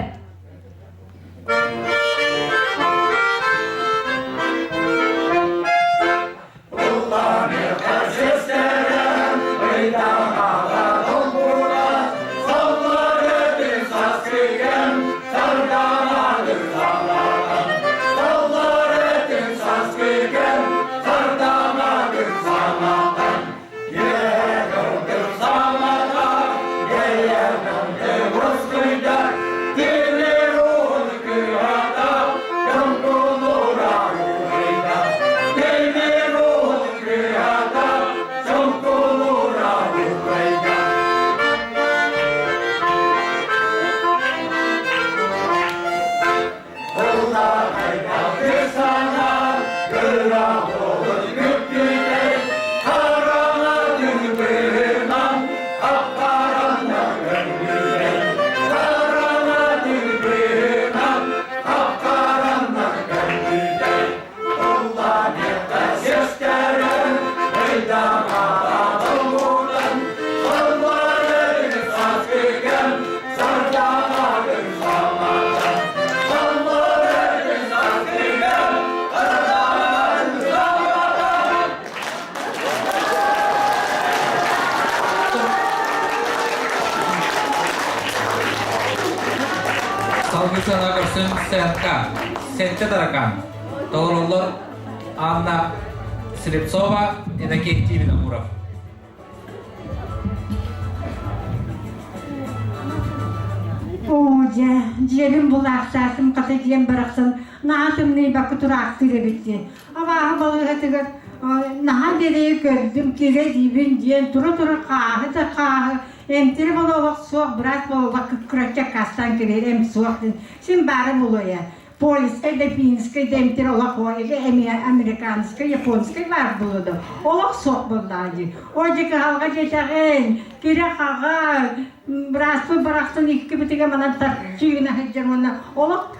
Салгысана көрсөн сценка, Сентэ Таракан, толороллор Анна Слепцова, Иннокентий Винокуров.
Оо дьэ, дьиэбин булаахтаатым, хата дьиэм барахсан наһаа тымныйбакка тураахтыыр эбит диэн. Абааһы балыыһатыгар.
Наһаа дэлэйи көрдүм, кирэ диибин диэн тура-тура хааһы да хааһы, эмтири буола олох суох, быраас буола олох кыккыраччы аккаастаан кэбиһэр эм суох диэн. Син баара буолуо Польскай да, финскэй да эмтэр олох или эмиэ американскай, японскай баар буолуо да олох суох буоллаҕа дии. О дьэ кыһалҕа диэтэҕин, кирэ-хаҕа, бырааспыт барахсан икки бытыга манан тарчыына сылдьар уонна олох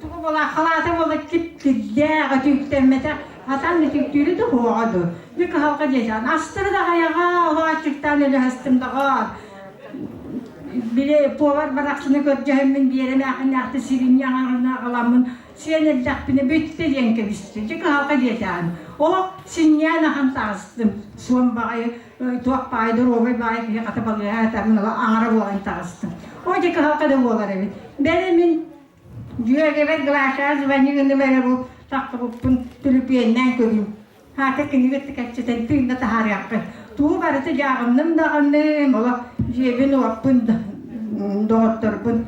тугу буола халаата буола кип-кирдээх өтүүктэммэтэх атан өтүүктүүрү да суоҕа дуу. Дьэ кыһалҕа диэтэҕин. Астары да хайаҕа олох аччыктаан өлө астым доҕоор. Били повар барахсаны көрдөһөммүн биэрэмээхиннээхти сиринньэ аҥарына аҕаламмын сиэн эрдэхпинэ бүттэ диэн кэбистэ. Дьэ кыһалҕа диэтэҕин. Олох синньээн ахан таҕыстым. Суон баҕайы туох баҕайы доруобай баҕайы киһи хата балыыһа атаммын аҥара буолан таҕыстым. О дьэ кыһалҕа да буолар эбит. Бэри мин дьүөгэбэр Глашаҕа звони гынным эрэ бу таххыбыппын түлүпүөннээн көрүүм. Хаата кинигэ кэпсэтэн тыынна таһаарыаххын. Тугу барыта дьааҕынным даҕаны, олох дьиэбин-уоппун доҕотторбун.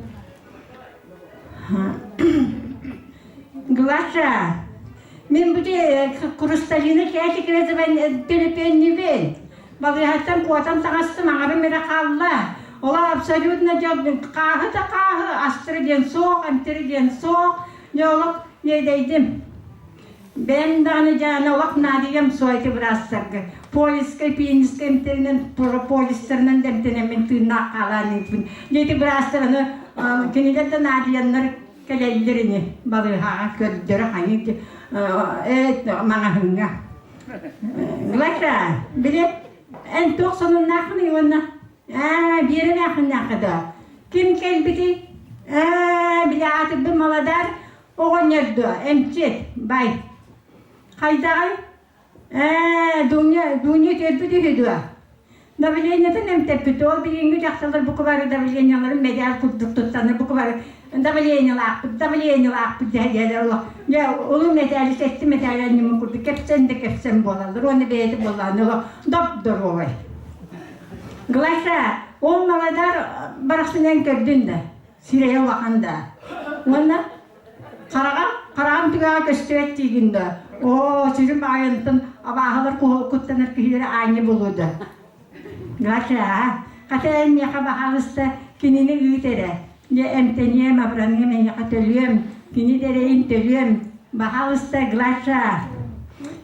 Глаша, мин бу Хрусталина Чээчикова төлөпүөннүүбүн. Балыыһаттан куотан таҕыстым, аҥарым эрэ хаалла. Ола абсолютно хааһы да хааһы, астыры диэн суох, эмтири диэн суох. Дьэ олох иэдэйдим. Бэйэм даҕаны дьааны олох наадыйам суойты быраастарга. Полискай, пианистка эмтэринэн, прополистарынан да эмтэнэммин тыыннаах хаалаан иһиппин. Дьэ ити быраастар аны кинилэр да наадыйаннар кэлэллэр ини балыыһаҕа көрдөрө хайыы маҥаһыҥҥа. Глаша, били эн туох сонуннааххыный уонна ээ биэрэмээххиннээххэ да ким кэлбитий ээ били аатырбын маладаар Оҕонньор дуо, эмчит, бай. Хайдаҕый? Ээ, Дуня, Дуня үтүөрбүт үһү дуо? Давлениетын эмтэппит, ол билиҥҥи дьахталлар бука бары давлениеларын мэдээл курдук туттанар, бука бары давлениелаахпыт, давлениелаахпыт дэһэлэр олох. Дьэ, улуу мэтээли, сэттэ мэтээли анньыммыт курдук кэпсэн да кэпсэн буолаллар, уонна бэйэтэ буоллаҕына олох доп-доруобай. Глаша, ол маладар барахсынан көрдүн да, сирэйэ улахан да. Уонна хараҕа хараҕым түгэҕэ көстүбэт диигин да. Оо, сүрүн баайынтын абааһылар куттанар киһилэрэ аанньа буолуо да. Глаша, хата эн миэхэ баһаалыста кинини ыыт эрэ. Дьэ эмтэниэм, абыраныам, эйиэхэ төлүөм, кини дэрэйин төлүөм. Баһаалыста, Глаша.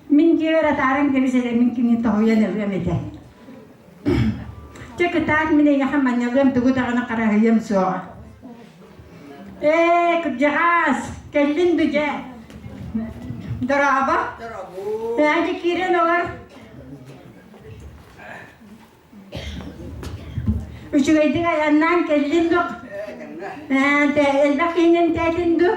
Мин дьиэбэр атааран кэбис эрэ, мин кинини тоһуйан ылыам этэ. Чэ, кытаат, мин эйиэхэ манньалыам, тугу даҕаны хараһыйыам суоҕа. Ээ, кырдьаҕаас, кэллин дуу дьэ? Дорообо. Ээ, дьэ киирэн олор. Үчүгэйдик айаннаан кэллин дуу? Ээ, элбэх киһинэн тээтин дуу?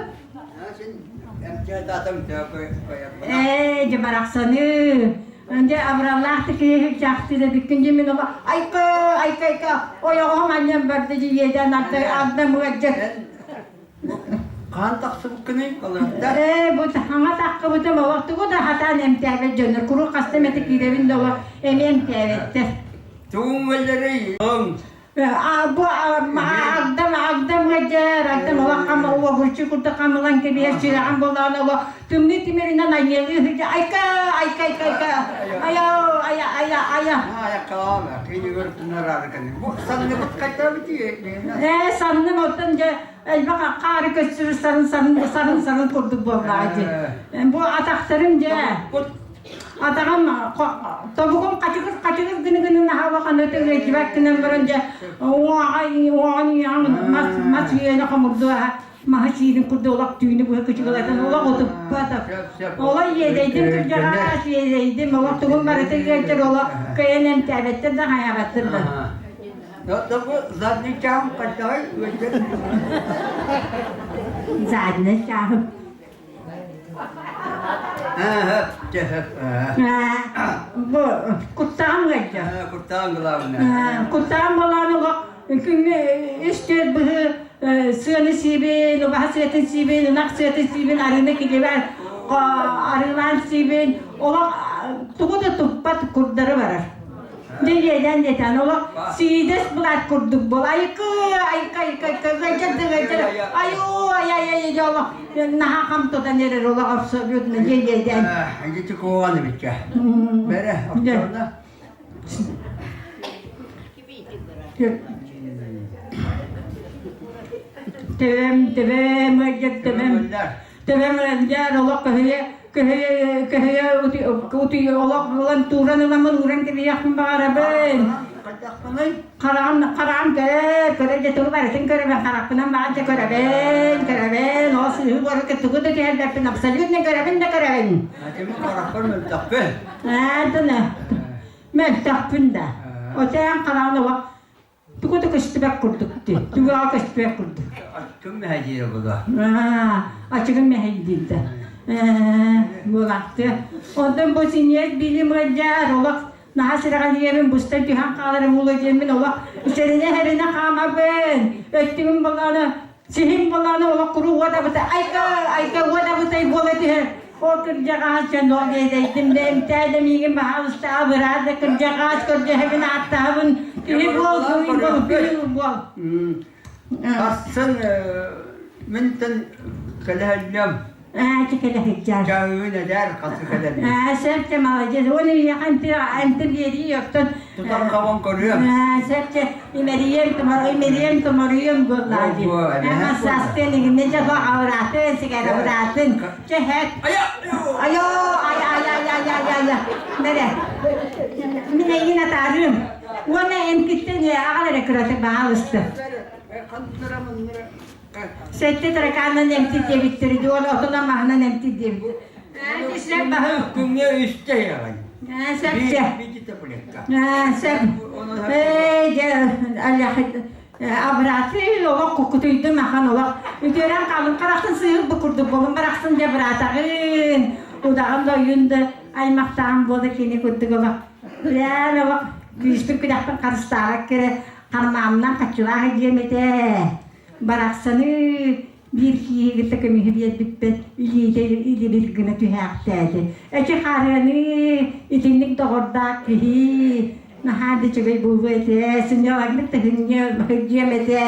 Ээ, дьэ барахсаны. Дьэ абыраллаах киһи чахчы бүккүн дьэ мин оба айка айка айка ойоҕоһум анньан барда дьиэдэн арда арда мыадьа
Хаан тахсыбыккыный балыһата?
Ээ, бу хаҥа таххыбытым олох тугу да хатаан эмтээбэт дьоннор куруук хаста эмэтэ киирэбин да олох эмиэ эмтээбэттэр.
Тугуҥ өллөрүй?
Бу агдам агдам ыадьар агдам олох хам уогурчу курдук хамылан кэбиһэр сүрэҕим буоллаҕына олох тымныы тимиринэн айыалыы сылдьа айка айка айка айка айа айа айа айа ээ санным оттон дьэ элбэх хаары көстүрү сарын сарын сарын сарын курдук буоллаҕа дии бу атахтарым дьэ Атаҕым тобугум хачыгыр хачыгыр гына гына наһаа улахан өтө ыалдьыбат гынан баран дьэ уҥуоҕа уҥуоҕун үөҕүн мас мас үөнэ хомурдуоһа маһы сиирин курдук олох түүнү быһа кычыгылатан олох утуппатах. Олох иэдэйдим кырдьаҕаас иэдэйдим олох тугум барыта ыалдьар олох кыайан эмтээбэттэр да хайаабаттар да.
Задний чааһым хайдаҕый ыалдьар?
Задний чааһым Бу куттаҕым ыалдьар.
Куттаҕым главное.
Куттаҕым буолаан олох күҥҥэ үс-түөрт быһыы сыаны сиибин, убаһа сыатын сиибин, ынах сыатын сиибин, арыыны килибэр арыылаан сиибин, олох тугу да туппат курдары барар. Дьэ.
иэдээн диэтээн олох сиидэс былаат курдук буол айкы айка айка айка ыалдьар да ыалдьар айуу ай ай ай олох наһаа хам тутан эрэр олох абсолютно дьэ иэдээн
Ити куоҕан эбиккэ. Бэрэ, оччоҕуна
Төбөм, төбөм, ыалдьар төбөм. Төбөм ыалдьар, олох көһүйэ, көһүйэ, көһүйэ утуй олох ылан тууран ыламмын ууран кэбиһиэхпин баҕарабын. Хараҕым, хараҕым көрөр, көрөр дьэ тугу барытын көрөбүн, харахпынан баҕар дьэ көрөбүн, көрөбүн, ол сыыһы буорга тугу да түһэрбэппин, абсолютно көрөбүн да көрөбүн.
Атымы харахпар мөлтөхпүн.
Аа, Мөлтөхпүн да. Отеан хараҕын олох тугу да көстүбэт курдук дии. Түгэҕэ көстүбэт курдук.
Аччыгын мэһэйдиирэ була.
Аччыгын мэһэйдиир да. Буолаахтыа. Онтон бу синьиэс билим ыалдьаар олох наһаа сүрэҕэлийэбин быстан түһэн хааларым ула диэммин олох сэринэ-сэринэ хаамабын. Өттүгүм балаана Сиһим балааны олох куру уодабыта айка айка уодабытай буола түһэр. Ол кырдьаҕаас дьон ол диэдэйдим да эмтээ да миигин баһаалыста абыраа да кырдьаҕаас көрдөһөбүн ааттаһабын киһи буол киһи буол киһи буол.
Сарсын минтэн кэлэһэллэм.
Аа, кэлэһиччээр.
Чаһыын эдэр хасы кэлэр.
Аа, сөп молодец. Оны ийэхэ эмти биэрии оттон
Тутан хабан көрүөм.
Аа, сөп имэрием томор имэрием томоруйум буоллаа дии. Массаастын игинне дьэ авратын сигарабыратын. Чэ хэт. Айо ай ай ай ай ай ай. Мере. Мин эйин атаарым. Уонна эмкиттен аҕал эрэ кыраты баалысты. Сэттэ таракаанынан эмтит диэбиттэр, дуол отунан маһынан эмтит диэбиттэр.
Күҥҥэ үстэ иһэҕин.
Сөпчө. Сөп. Ээ, дьэ, абырааты олох кукутуйдум ахан олох. Үтүөрэн хаалым харахтын сыһыр бу курдук болун барахсын дьэ быраатаҕын. Удаҕын да ойун да аймахтаан буола кини курдук олох. Күлээн олох күүспүн күдэхпин харыстаабак кэрэ хармаамнан хаччылаах диэм этэ. Барахсаны биир киһи кытта көмүһү биэрбиппэр илиитэ илибир гына түһээхтээти. Эчи харыаны итинник доҕордоох киһи наһаа да үчүгэй буолуо этэ, сынньалаҥнык да сынньыам этэ.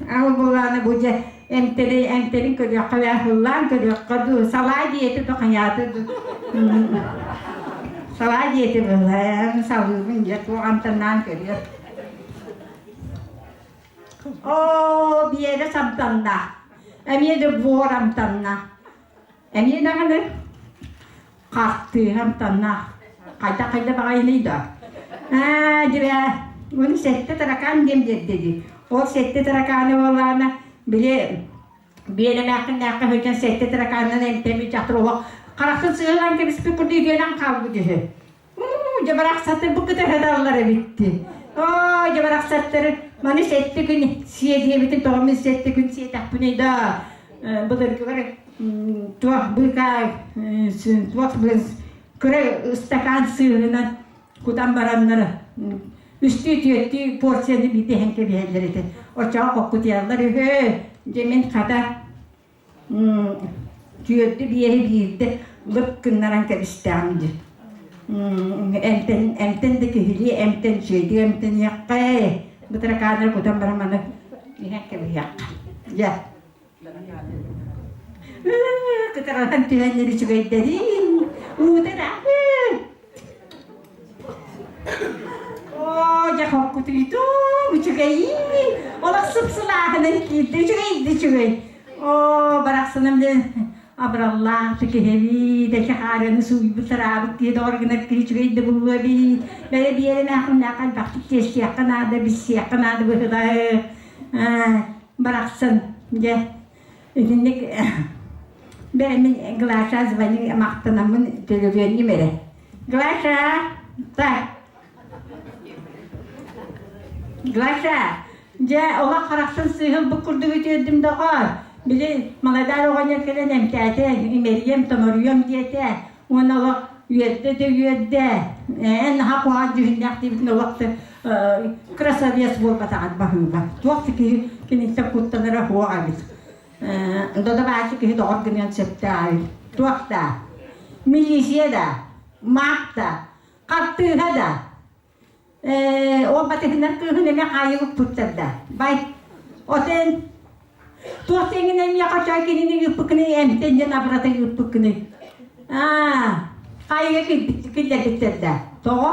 Ал буолааны бу дьэ эмтэри эмтэрин көрүөххэ ыллаан көрүөххэ дуу, салаа диэти да хайааты дуу. Салаа диэти буолла, салыыбын дьэ туох амтаннаан көрүөх. Оо, Биэрэ самтанна. Эмиэ да буор амтанна. Эмиэ даҕаны хартыыһа амтанна. Хайда-хайда баҕайыный да. Аа, дьэ, уну сэттэ таракаан диэн биэрдэ дии. Ол сэттэ таракааны буоллаҕына, били биэрэмээххиннээххэ сылдьан сэттэ таракаанынан эмтэммит дьахтар олох харахтын сыһыалаан кэбиспит курдук үтүөнэн хаалбыт үһү. Дьэ барахсаттар бу кытаһыналлар эбитти. Оо, дьэ барахсаттары маны сэттэ күн сиэ диэбитин тоҕо мин сэттэ күн сиэтэхпиний да былыргылар туох быыкаа туох кыра ыстакаан сыыһынан кутан бараннар үстүү түөртүү порцияны биирдэ иһэн кэбиһэллэр этэ. Оччоҕо хоккутуйаллар үһү. Дьэ мин хата Түөрдү биэһи биирдэ лып гыннаран кэбистэҕим дии. Эмтэн, эмтэн да киһилии эмтэн, үчүгэйдик эмтэниэххэ. Бу таракааннары кутан баран маны иһэн кэбиһиэххэ. Дьэ. Кытаралан түһэннэр үчүгэйдэрин. Уута да. Оо, дьэ хоккутуйдум, үчүгэйин. Олох сып-сылааһынан киирдэ, үчүгэй да үчүгэй. Оо, барахсаным дьэ абыраллаах киһи дэки хаарыаны сууйбут сараабыт киһи доҕор гынар киһи үчүгэй да булуо эбит. Бэрэ биэрэмээххин элбэхтик тиэстиэххэ наада, билсиэххэ наада быһыылаа. Барахсан, дьэ, итинник бэйэм Глаша звони махтанаммын төлөпүөннүм эрэ. Глаша, так. Глаша, дьэ олох харахтан сыыһым бу курдук үтүөрдүм доҕоор. Били маладаар оҕонньор кэлэн эмтээтэ, имэрийэм, томоруйуом диэтэ. Уонна олох үөрдэ да үөрдэ. Эн наһаа куһаҕан дьүһүннээх диэбитин олох да красавец буолбатаҕар баһыыба. Туох да киһи киниттэн куттанара суох эбит. Додо баачы киһи доҕор гыныан сөптөөх эбит. Туох да, милиция да, маак да, хартыыһа да. Ол батыһынар кыыһын эмэ хаайы укпуттар да. Бай, отен туох тэҥин эмиэ хачаа кинини ыыппыккыны эмтэн диэн абырата ыыппыккыны. Аа, хаайыга киллэрбиттэр да. Тоҕо?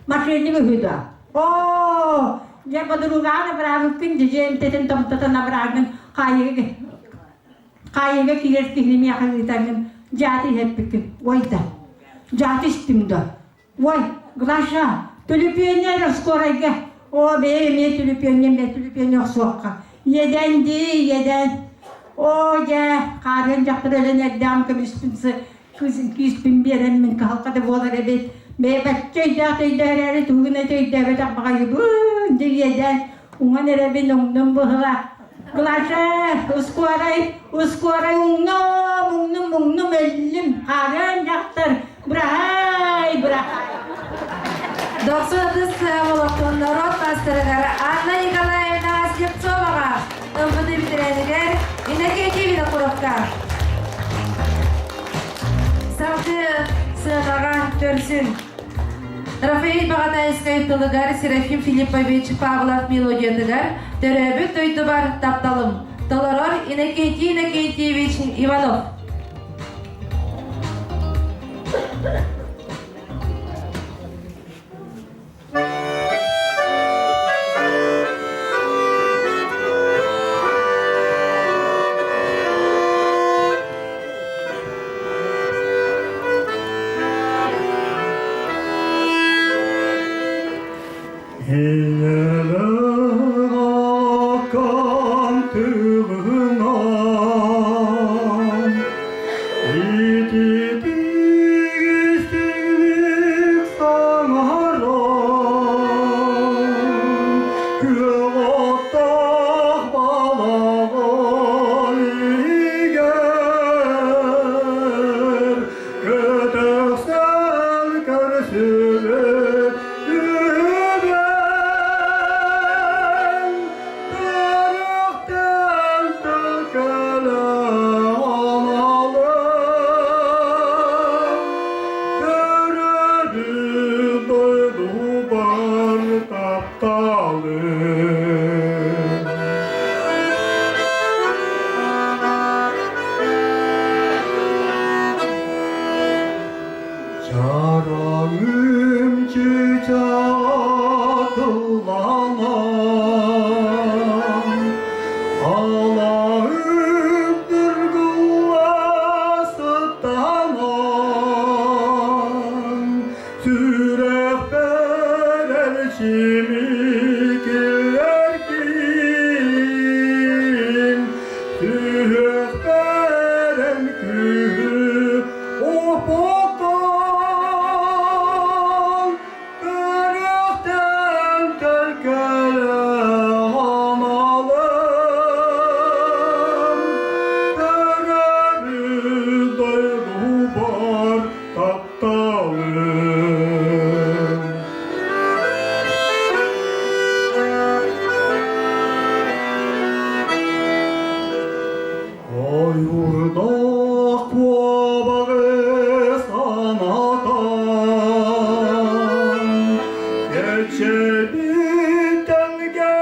Мошенник үһү да. Оо, дьэ подругаҕын абыраабыккын, дьэ эмтэтин томтотон абыраагын хаайыга хаайыыга киирэр киһини миэхэ ыытаҥҥын дьааты иһэппиккин. Ой да, дьааты истим да. Ой, Глаша, түлүпүөннэр скорайга. Оо, бэйэ эмиэ түлүпүөҥҥэ эмиэ түлүпүөҥҥэ охсуохха. Иэдээн дии, иэдээн. Оо, дьэ, хаарыан дьахтар өлөн эрдэҕим көмүспүн күүспүн биэрэммин кыһалҕа да буолар эбит. Бэйэбэччэ өйдөөх өйдөөх эрээри тугун этэ өйдөөбөтөх баҕайыбын дьэ иэдээн уҥан эрэбин уҥнум быһыла. Глаша, ускуорай, ускуорай уҥнум, уҥнум, уҥнум, өллүм, хаарыан дьахтар, быраһаай, быраһаай.
Дохсун ытыс олохтон норуот маастарыгар Анна Николаевна Слепцоваҕа, МВД ветеранигэр Иннокентий Винокуровка. Салгыы сыанаҕа көрсүн. Рафаэль Баҕатаайыскай тылыгар Серафим Филиппович Павлов мелодиятыгар «Төрөөбүт дойдубар тапталым» толорор Иннокентий Иннокентьевич Иванов.
Ийэлээх тылынан Ититик саҥаран, күөх оттоох балаҕан иһигэр көтөхсөн көрсүбүт үһүбүн Төрөхтөн төлкөлө аналым, төрөөбүт дойдубар тапталым. Чараҥым чыычааҕа тылланан, алаһым дыргылла сыттанан, сүрэхпэр эрчими киллэрдиҥ, сүһүөхпэр эн күүһү Опотон үрүөхтэн төлкөлө аналым, төрөөбүт дойдубар тапталым. Ойуурдаах куобаҕы санатан, кэчэбит тэлгэһэниттэн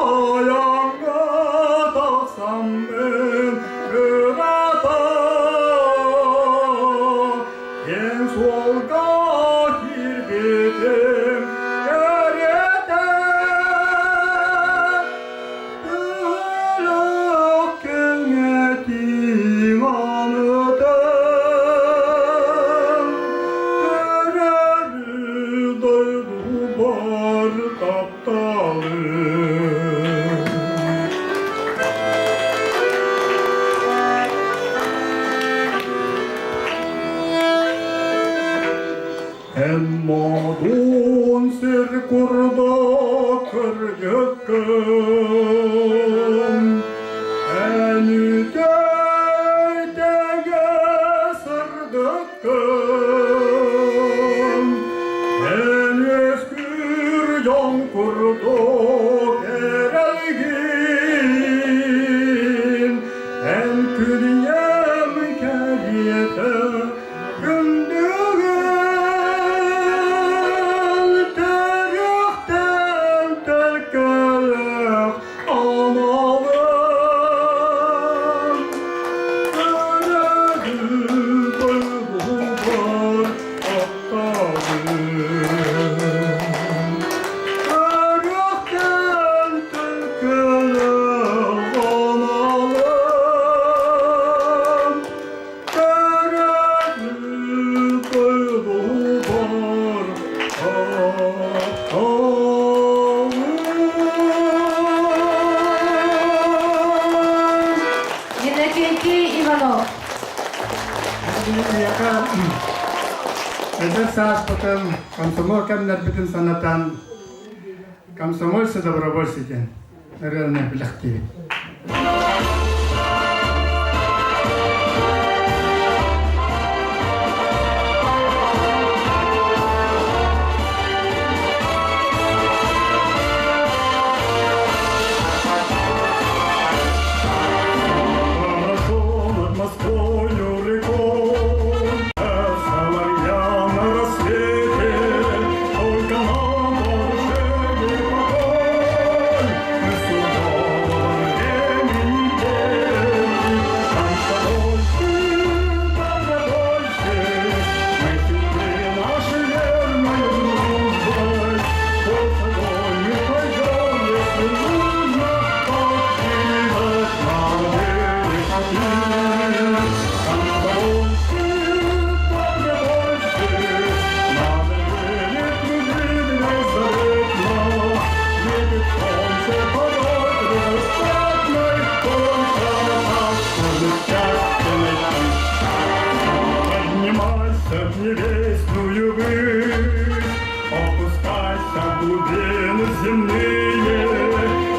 айаҥҥа тахсаммын кыната, киэҥ суолга киирбитим кэриэтэ. Өлөх кэҥэтиҥ анытын, төрөөбүт дойдубар тапталым. Эн модун сир курдук кырдьыккын, эн үтэй тэгэ сырдыккын, эн үөскүүр дьон курдук эрэлгин, эн күлүйэм кэриэтэ.
Биһиэхэ эдэр сааспытын, комсомол кэмнэрбитин санатан «Комсомольцы добровольцы» диэн ырыаны билэхтиибит. Хорошо над Москвою рекой, соловья на рассвете, только нам по душе не покой. Мы сурового времени дети, комсомольцы, добровольцы, мы цветы нашей верной дружбой. Под огонь мы пойдем, если нужно, покидать нам берег один. Комсомольцы, добровольцы, надо верить любви беззаветно. Видит солнце порой предрассветной, только так может счастье найти. Поднимайся в небесную высь, опускайся в глубины земные.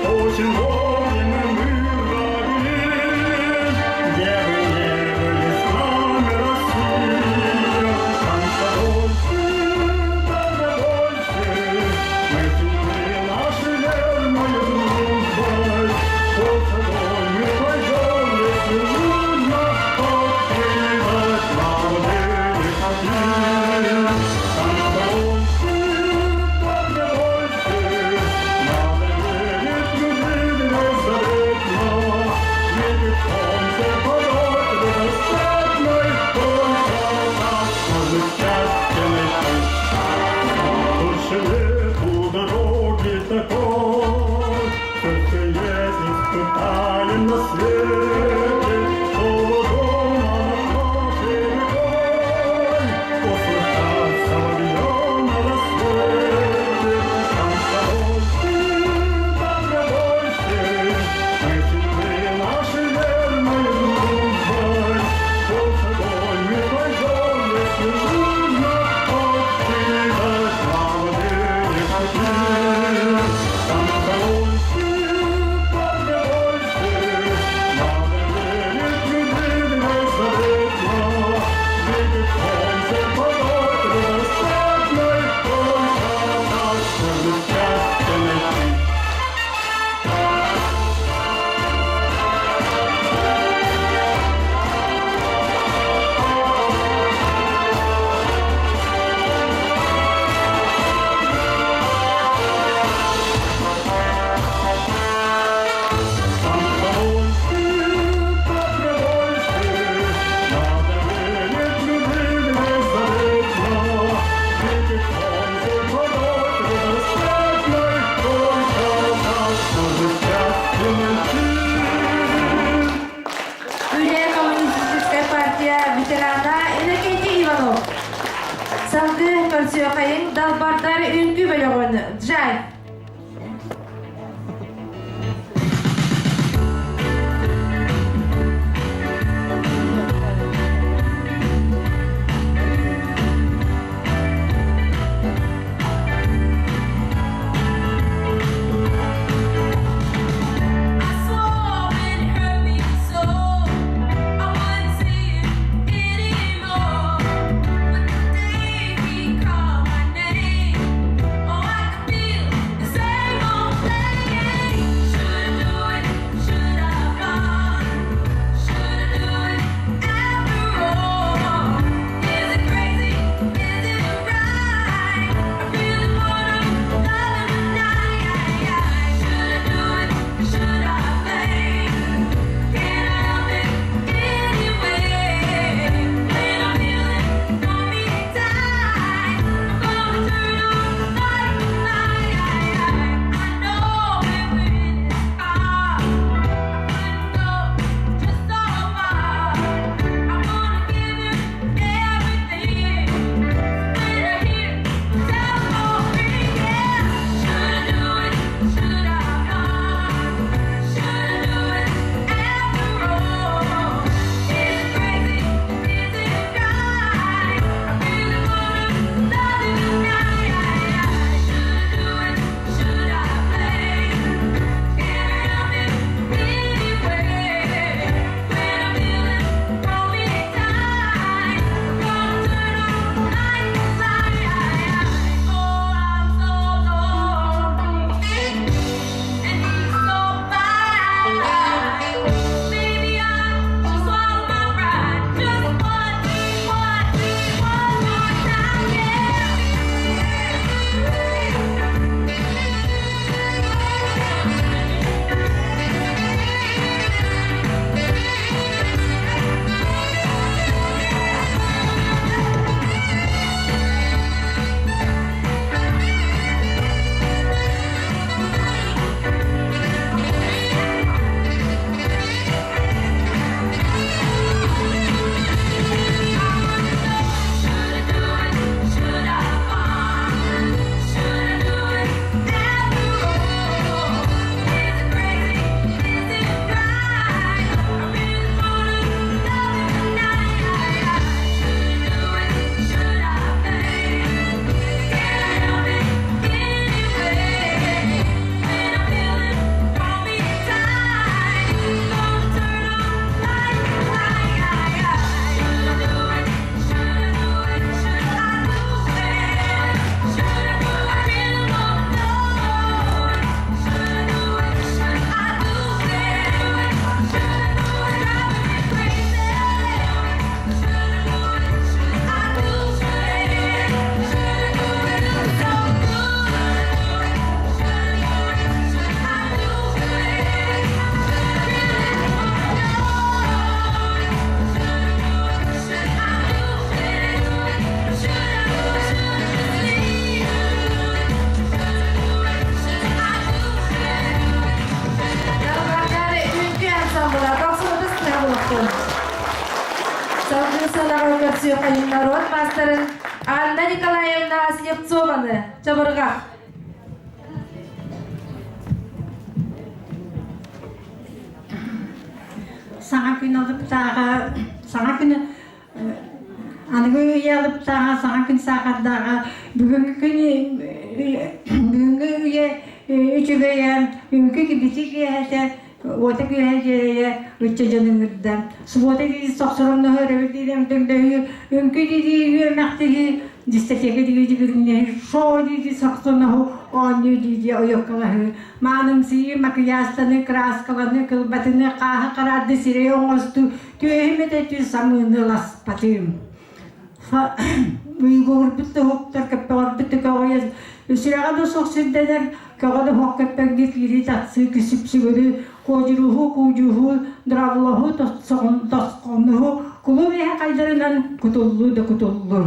Очень вовремя мы родились, где бы ни были с нами Россия. Комсомольцы, добровольцы, мы цветы нашей верной дружбой. Под огонь мы пойдем, если нужно, покидать нам берег один. Комсомольцы, добровольцы, надо верить любви беззаветно. Видит солнце порой предрассветной, только так может счастье найти. Больше нету дороги такой, Только есть испытаем на свете, Что дома над нашей рекой Услыхать соловья на рассвете. Комсомольцы, добровольцы, мы цветы нашей верной дружбой. Под огонь мы пойдем, если нужно, покидать нам берег один. Комсомольцы, добровольцы, надо верить любви беззаветно. Видит солнце порой предрассветной, только так может счастье найти. Комсомольцы, добровольцы, надо верить любви беззаветно. Видит солнце порой предрассветной, только так может счастье найти.
Үлэ коммунистическая партия ветерана Иннокентий Иванов. Салгыы көрсүөххэйиҥ Далбардар үҥкүү бөлөҕүн Джайв.
I swore it hurt me so I wouldn't see it anymore. But the day he called my name, oh I could feel
Салгыы сыанаҕа көрсүөххэйин норуот маастарын Анна Николаевна Слепцованы чабырҕах.
Саҥа күн алыптааҕа, саҥа күн аныгы үйэ алыптааҕа, саҥа күн саахардааҕа, бүгүҥҥү күн бүгүҥҥү үйэ үчүгэйэ, үҥкүү кибити киэһэтэ, уота күөһэ дьиэрэйэ ычча дьон ыҥырда. Субуота дии сохсоромноһу өрөбүл диир өҥдөҥдөһүү, үҥкүү дии үөмэхтиһии, дискотека дии дьигириҥнэһии, шоу дии сохсоноһу, оонньуу дии ойуоккалаһыы, маанымсыйыы, макияжтаны, кырааскаланы, кылбатыны, хааһы хараарды сирэй оҥостуу, түөһүм этэтүү самыыны ласпатыым. Уйгуурбут да уһуктар, көппөҕөрбүт да көҕүйэр, сүрэҕэ да суох сирдэнэр, көҕө да уһук көппөҥҥө киирии тахсыы, күсүпсүгүрү, куодьуруһуу, куудьуһуу, дравлоһуу, тосхонуһуу, кулууп иһэ хайдарынан кутуллуу да кутуллуу.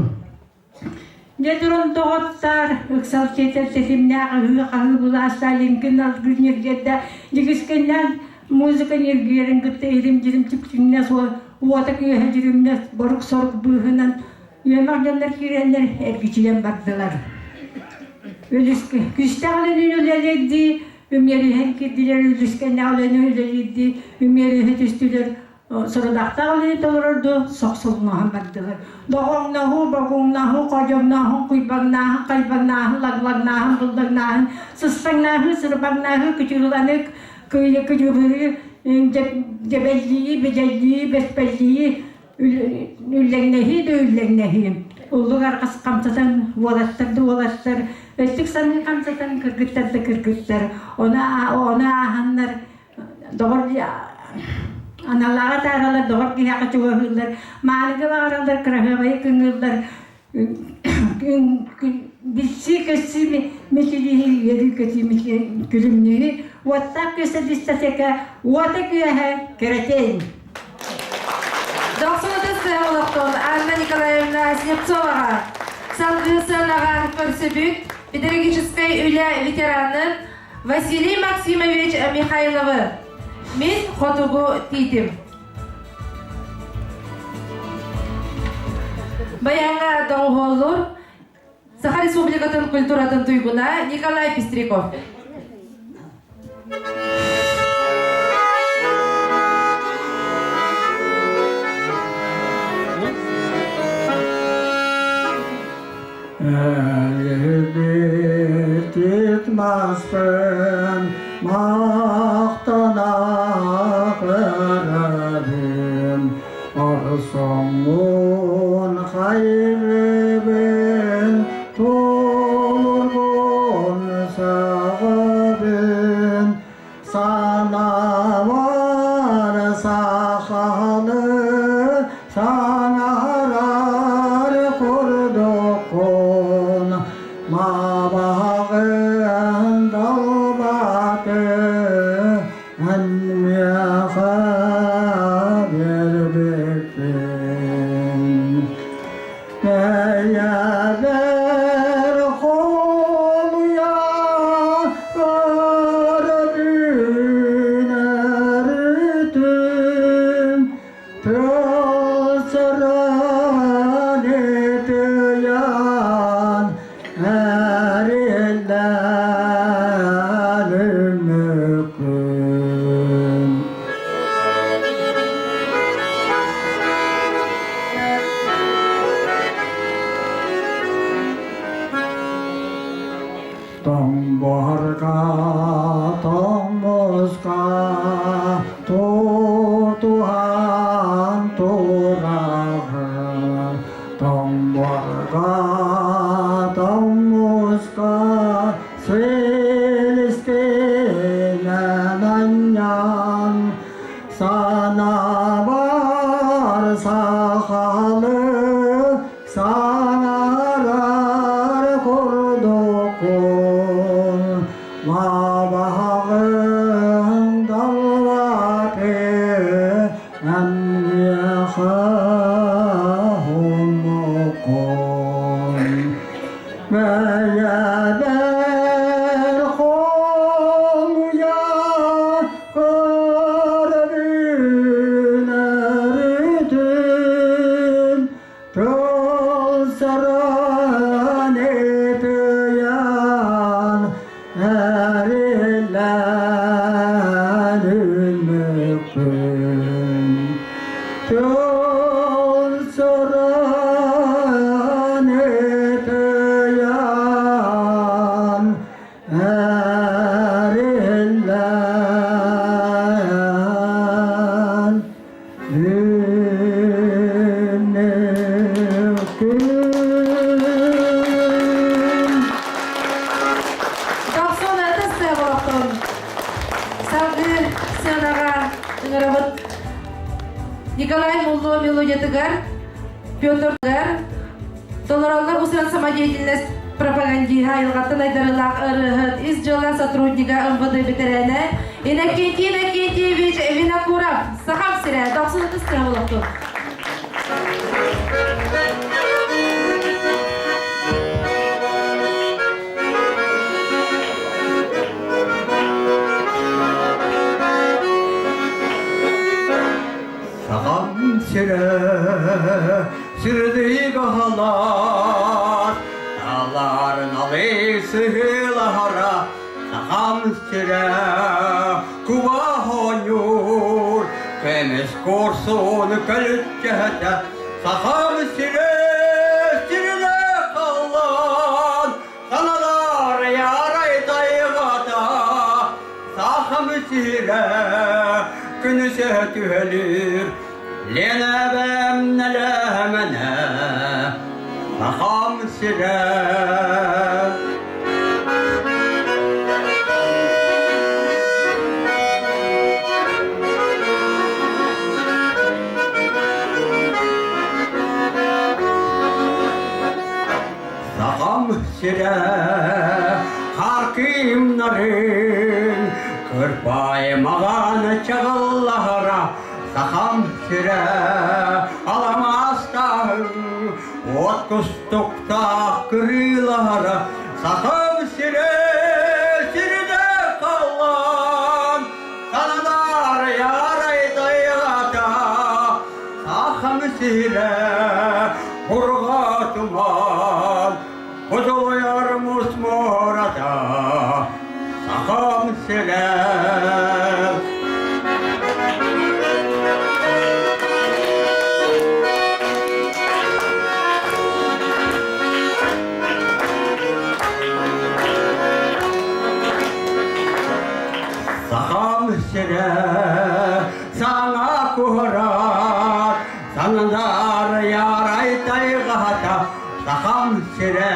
Дьэ туран доҕоттоор, ыксал тиэтэл тэтимнээх ыһыы-хаһыы былаастаа Лиҥкин алгыы ньиргиэрдэ дьигискэннээн музыка ньиргиэрин кытта ирим-дьирим түксүҥнэс уота-күөһэ дьүрүмнэс борук-сорук быыһынан үөмэх дьоннор киирэннэр эргичийэн бардылар. Күстээх үлэни үлэлиирдии, үмүөрүһэн киирдилэр, үлүскэннээх үлэни үлэлиирдии, үмүөрүһэ түстүлэр, Сорудахтаах үлэни толорорду сохсолоноһон бардылар. Доҕоҥноһуу, богуҥнаһуу, ходьоҥнооһун, куйбаҥнааһын, хайбаҥнааһын, лаглаҥнааһын, буллаҥнааһын, сыстаҥнааһыы, сырбаҥнааһыы, күчүрүланыы, кыйы күдьүбүрүү, дьэбэллии, бэдьэллии, бэспэллии, үллэҥнэһии да үллэҥнэһии. Уллук арҕас хамсатан уолаттар да уолаттар, өттүк саныы хамсатан кыргыттар да кыргыттар, ону ону ааһаннар доҕор аналлааҕа тааралар доҕор киһиэхэ чугаһыыллар мааныга баҕараллар кыраһыабайы кыҥыыллар билсии көссүү мичилиһи үөрүү көтүү күлүмнүүрү уоттаах күөсэ дискотека уота күөһэ кэрэтин
Дохсунутус олохтон Анна Николаевна Слепцоваҕа салгыы сыанаҕа көрсүбүт педагогическай үлэ ветеранын Василий Максимович Михайловы Мин хотугу тиитим. Баяҥҥа доҕуһуоллуур Саха Республикатын культуратын туйгуна Николай Пестряков.
Өлбүтүт маспын махтана көрөбүн, Орсоҥҥун хайрыбын, тулургун сөҕөбүн, Санаабар сахалы саҥарар курдуккун, Мабаҕын далбаты миэхэ биэрбиккин. Бэйэбэр холуйа көрөбүн өрүтүн, тыл-сыран ытыйан эриллэн үмүккүн. Тоҥ буорга, тоҥ мууска тутуһан тураҕын. Тоҥ буорга, тоҥ мууска силискинэн анньан санаабар сахалы саҥарар курдуккун лабаҕын даллаты Аммиаха хомокон Бэйэбэр хомуйа көрөбүн өрүтүн.
Тыл саран ытыйан эриллэн үлмүкпүн. Тыл саран ытыйан эриллэн
Тахсон ытыс тыаҕолохтон салгыы сыанаҕа ыҥырабыт Николай Мулло мелодиятыгар Петр толороллор усран самодеятельность пропагандиһа айылҕаттан айдарылаах ырыаһыт ис дьыала сотруднига МВД бэтэрээнэ Иннокентий Иннокентьевич Винокуров Сахам сирэ дохсун ытыс тыаҕолохтун.
Сахам сирэ сирдииг аһалар, таларын алый сыһыылаһара, Сахам сирэ куба оонньуур, көмүс куорсун көлүччэһэтэ, Сахам сирэ сиринэ халлаан, саналар ярай тайҕата, Сахам сирэ күнүсэ түһэлир, Ленэбэм нэлэһэмэнэ, Сахам сирэ. Сахам сирэ харкыымнарын кырпай маҕан чаҕыллаһара Сахам сирэ аламаастааһын от кустуктаах кырыылаһара Сахам сирэ сиринэ халлаан сананаар ярай тайҕата Сахам сирэ бурҕа туман Будулуйар мус муората Сахам сирэ. Сахам сирэ саҥа куорат сананар ярай тайҕата Сахам сирэ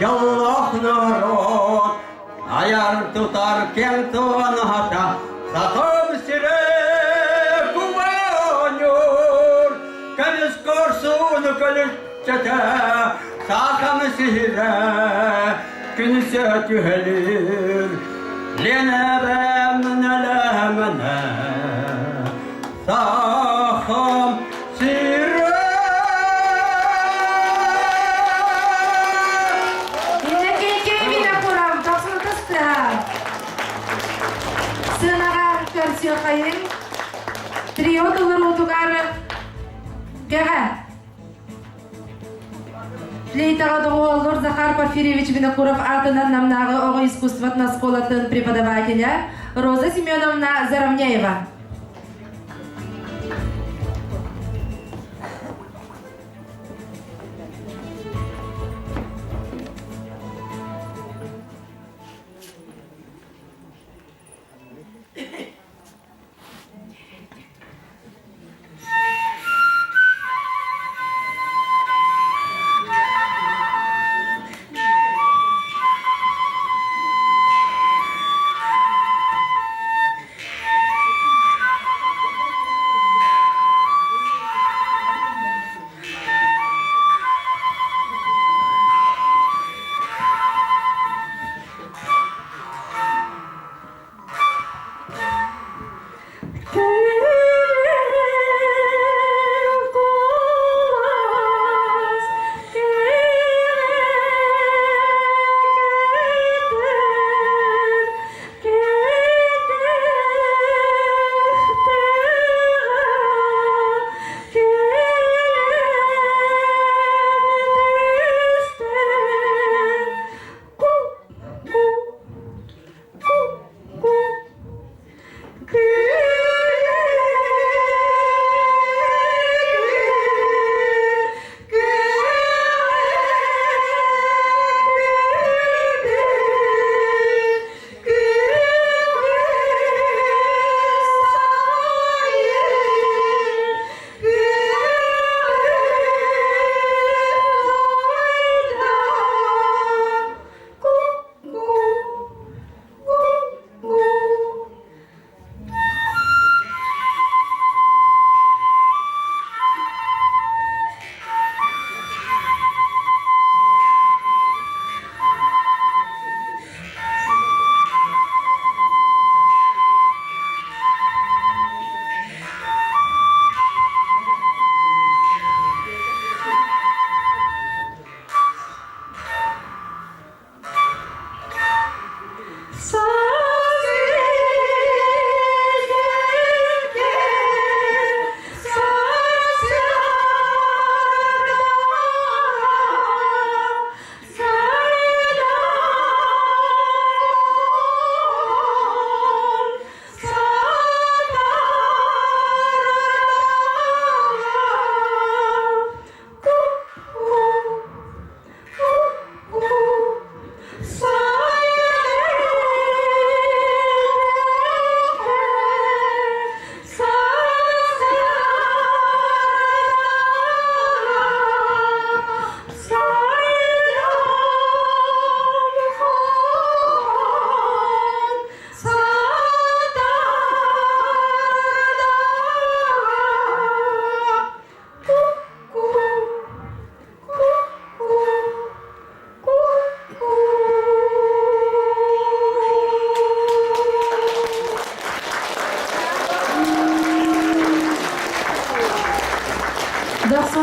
дьоллоох норуот айар тутар кэм туонаһата Сахам сирэ кубаньур көмүс корсуну көлүччэтэ Сахам сирэ күнүсэ түһэлир Ленэбэм нэлэмэнэ Сахам сирэ.
Иннокентий Винокуров, дохсунутуста. Сыанаҕа көрсүөххэйин. Трио толоруутугар кэҕэ. Флейтаҕа доҕуһуоллуур Захар Порфирьевич Винокуров аатынан Намнааҕы оҕо искусствотын оскуолатын преподавателя Роза Семеновна Заровняева.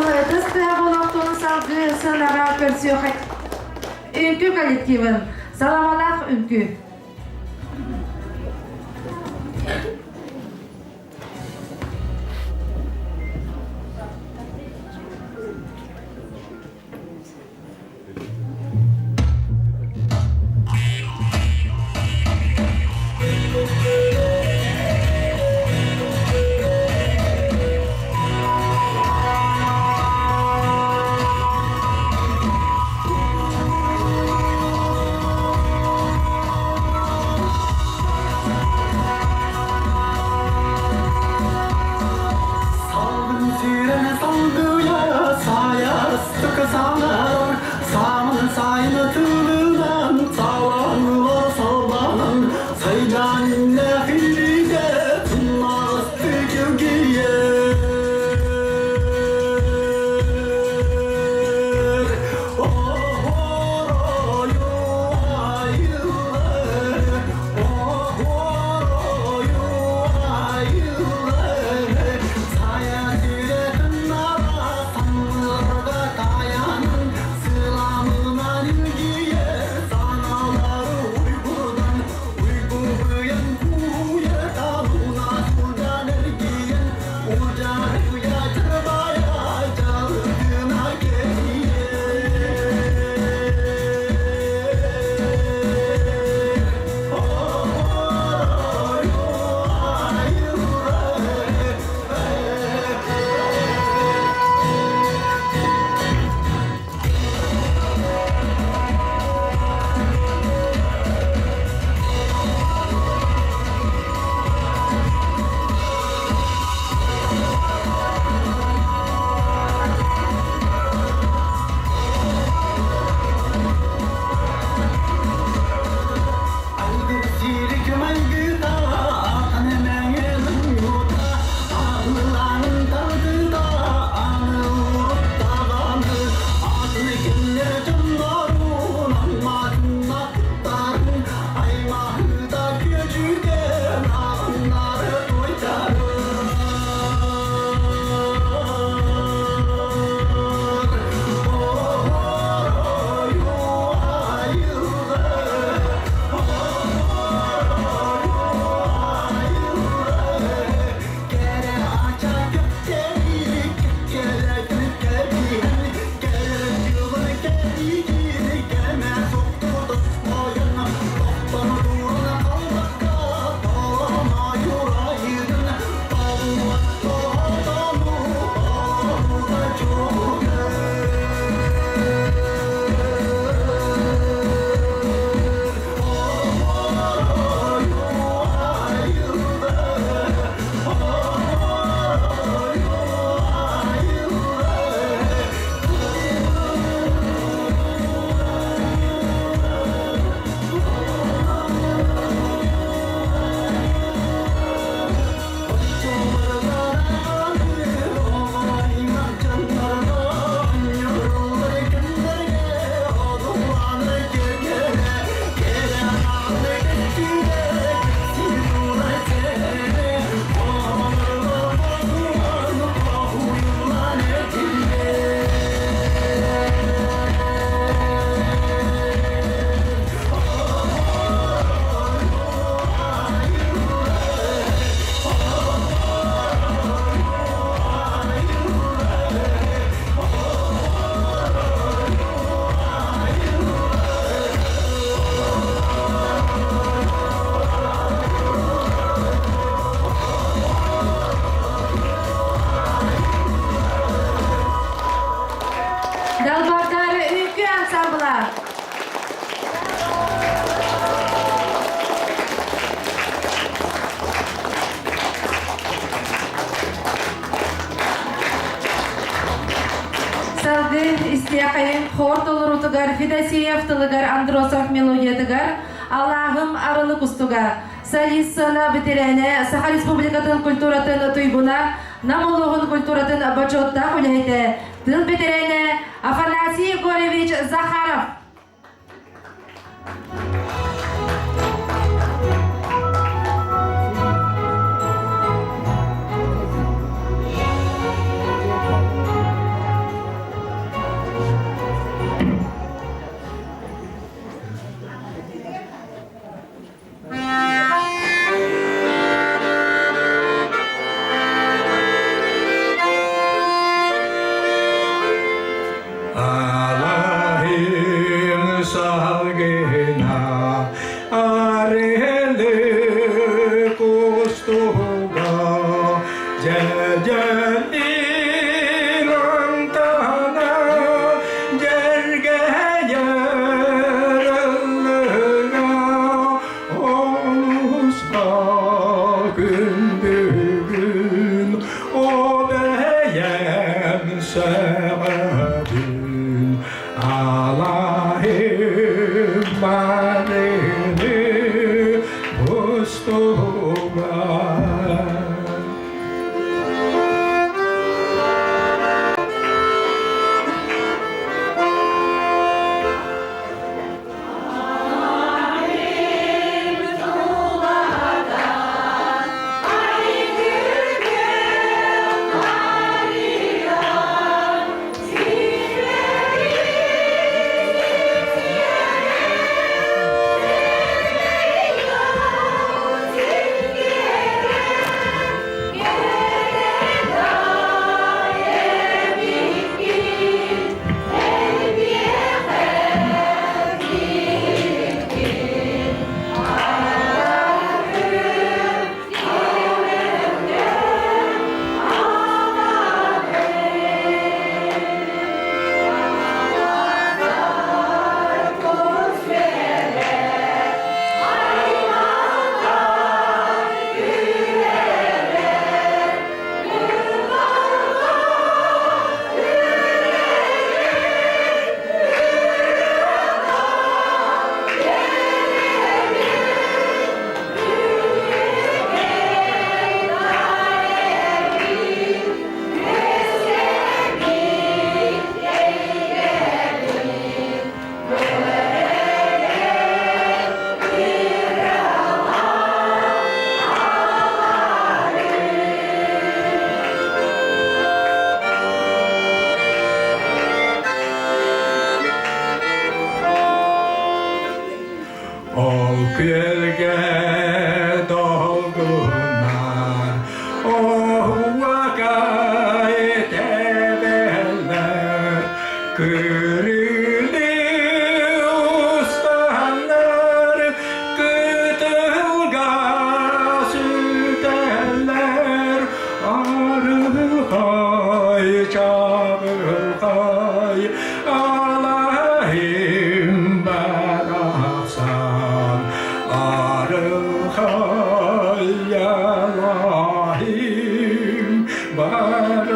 Дохсун ытыс тыаһа буолуохтун салгыы сыанаҕа көрсүөххэ үҥкүү коллективын Саламалаах үҥкүү.
Салгын сүүрэн салгыйа сайастык саҥарар Саамын сайын тылынан салаҥылар салбанан Сайдан иннэхилигэ туннагасты килгийэр
Далбардары үҥкүү ансамбла. Салгыы истиэхэйин хор толоруутугар Федосеев тылыгар Андросов мелодиятыгар Алааһым арылы кустуга солист сыана бэтэрээнэ Саха Республикатын культуратын туйгуна Нам улууһун культуратын бочуоттаах үлэһитэ, тыл бэтэрээнэ Афанасий Егорович Захаров.
Сөҕөбүн алаһым маныны устугар. Ол күөлгэ долгунар оһуокай тэбэллэр Күрүлүү устаннар кытылга сүтэллэр Арылхай чабылхай алаһым барахсан Арылхай алаһым барахсан.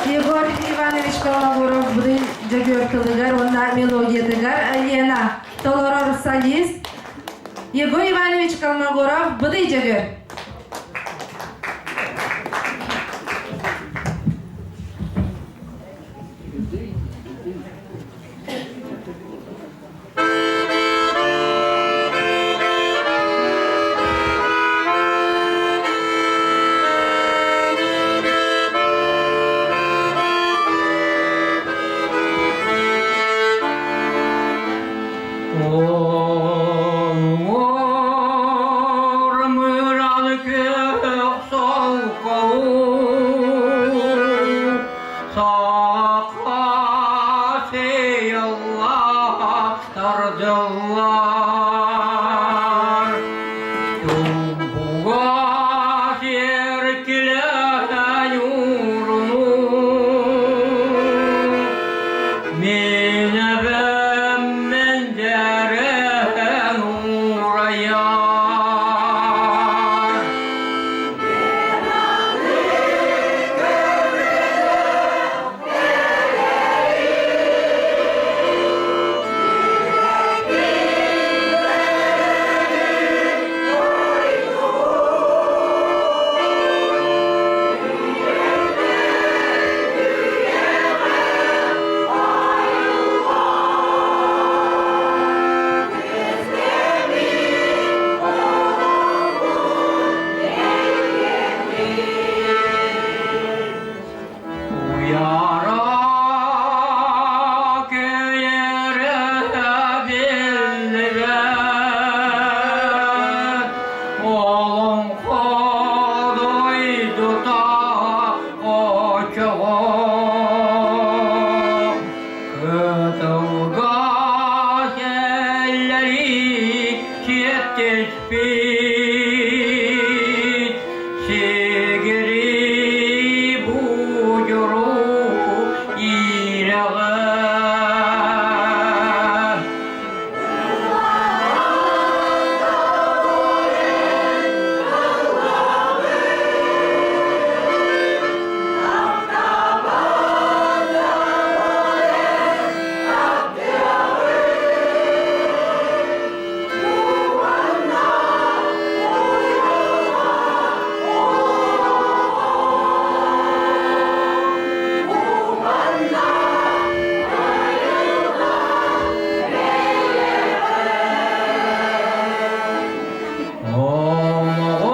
Егор Иванович Колмогоров Быдый Дьөгүөр тылыгар уонна мелодиятыгар Лена толорор солист Егор Иванович Колмогоров Быдый Дьөгүөр.
Тардыллар Тумбуга сиэркилэ ньууруну Мин эбэм мэндээрэн уурайар. Түспүт сигири будьуру иирэҕэ.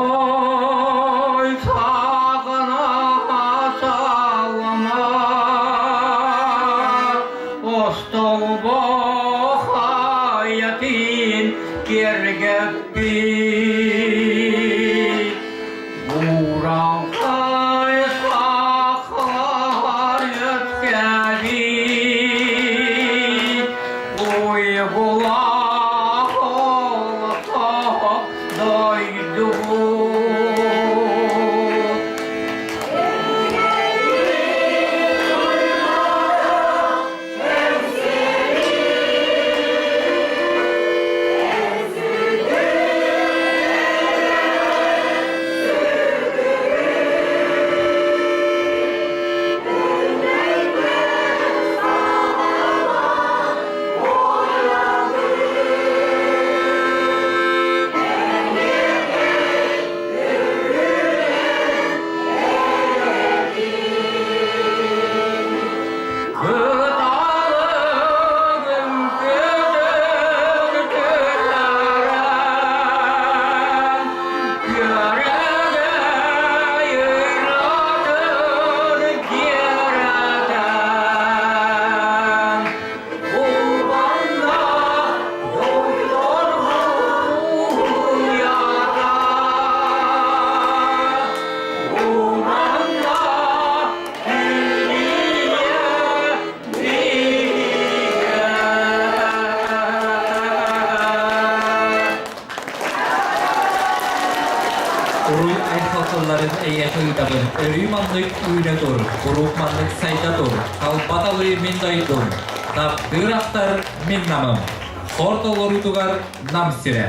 Омоҕой саҕана салама Остолбо хайатын киэргэппит Уралхай сахалар өткәбит Уйгулаах олохтоох дойдубут. Кыталыгым көтөр түһэрэн, күөрэгэй ыратын киэрэтэн, Улбанна дойдоргуйата, Уманна
Уруй айхалтылларын эйиэхэ ыытабын, өрүү маннык үүнэ тур, куруук маннык сайда тур, халбаталыы мин дойдум, таптыыр ахтар мин намым, хор толоруутугар нам сирэ.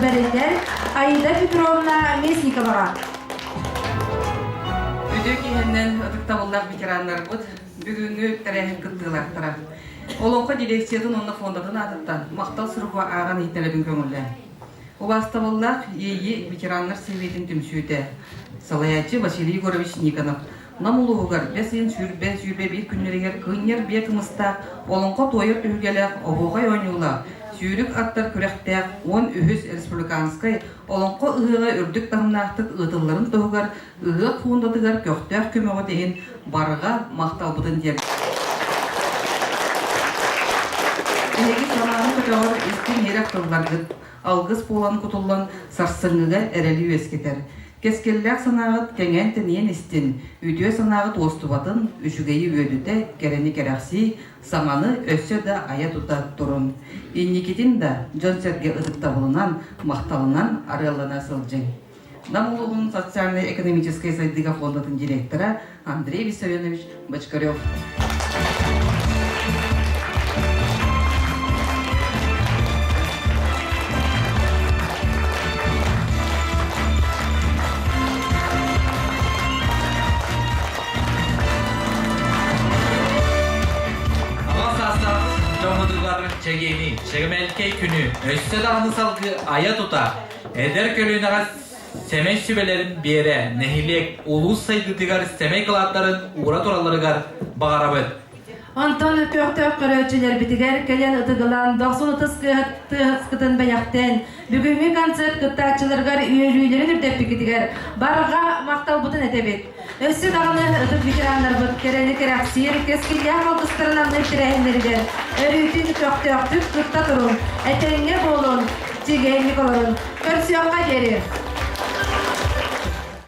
бэриллэр Аида Петровна Местниковаҕа.
Үтүө киһинэн ытыктабыллаах ветераннарбыт бүгүҥҥү тэрээһин кыттыылаахтара. Олоҥхо дирекциятын уонна фондатын аатыттан махтал суругу ааҕан иһиттэрэбин көҥүллээн. Убаастабыллаах Иэйии ветераннар сэбиэтин түмсүүтэ салайааччы Василий Егорович Никонов Нам улууһугар бэс ыйын 20 21 күннэригэр кыынньар биэ кымыстаах, олоҥхо туойар түһүлгэлээх, оһуохай оонньуулаах, сүүрүк аттар күрэхтээх 13 республиканскай Олоҥхо ыһыаҕа үрдүк таһымнаахтык ыытылларын туһугар ыһыах фондатыгар көхтөөх көмөҕүт иһин барҕа махталбытын тиэрдэбит. Эһиги санааны көтөҕөр истиҥ-иһирэх тылларгыт алгыс буолан кутуллан сарсыҥҥыга эрэли үөскэтэр. Кэскиллээх санааҕыт кэҥээн-тэнийэн истин, үтүө санааҕыт уостубатын, үчүгэйи үөдүтэ, кэрэни кэрэхсии, саҥаны өссө да айа-тута турун. Инникитин да дьон-сэргэ ытыктабылынан, махталынан арыаллана сылдьыҥ. Нам улууһун социальнай-экономическай сайдыыга фондатын директора Андрей Виссарионович Бочкарев.
Аҕа саастаах дьоммутугар чэгиэни, чэгэмэлкэй күнү өссө даҕаны салгыы айа-тута, эдэр көлүөнэҕэ сэмэй сүбэлэрин биэрэ, нэһилиэк, улуус сайдыытыгар сэмэй кылааттарын уура туралларыгар баҕарабыт.
Онтон көхтөөх көрөөччүлэрбитигэр кэлэн ытыгылаан дохсун ытыс тыаһыскытын бэлэхтээн, бүгүҥҥү концерт кыттааччыларыгар үөрүүлэрин үрдэппиккитигэр барҕа махталбытын этэбит. Өссө даҕаны ытык ветераннарбыт кэрэни кэрэхсиир кэскиллээх алгыстарын аныыр тэрээһиннэригэр өрүүтүн көхтөөхтүк кытта турун, этэҥҥэ буолун, чэгиэнник олорун. Көрсүөххэ диэри!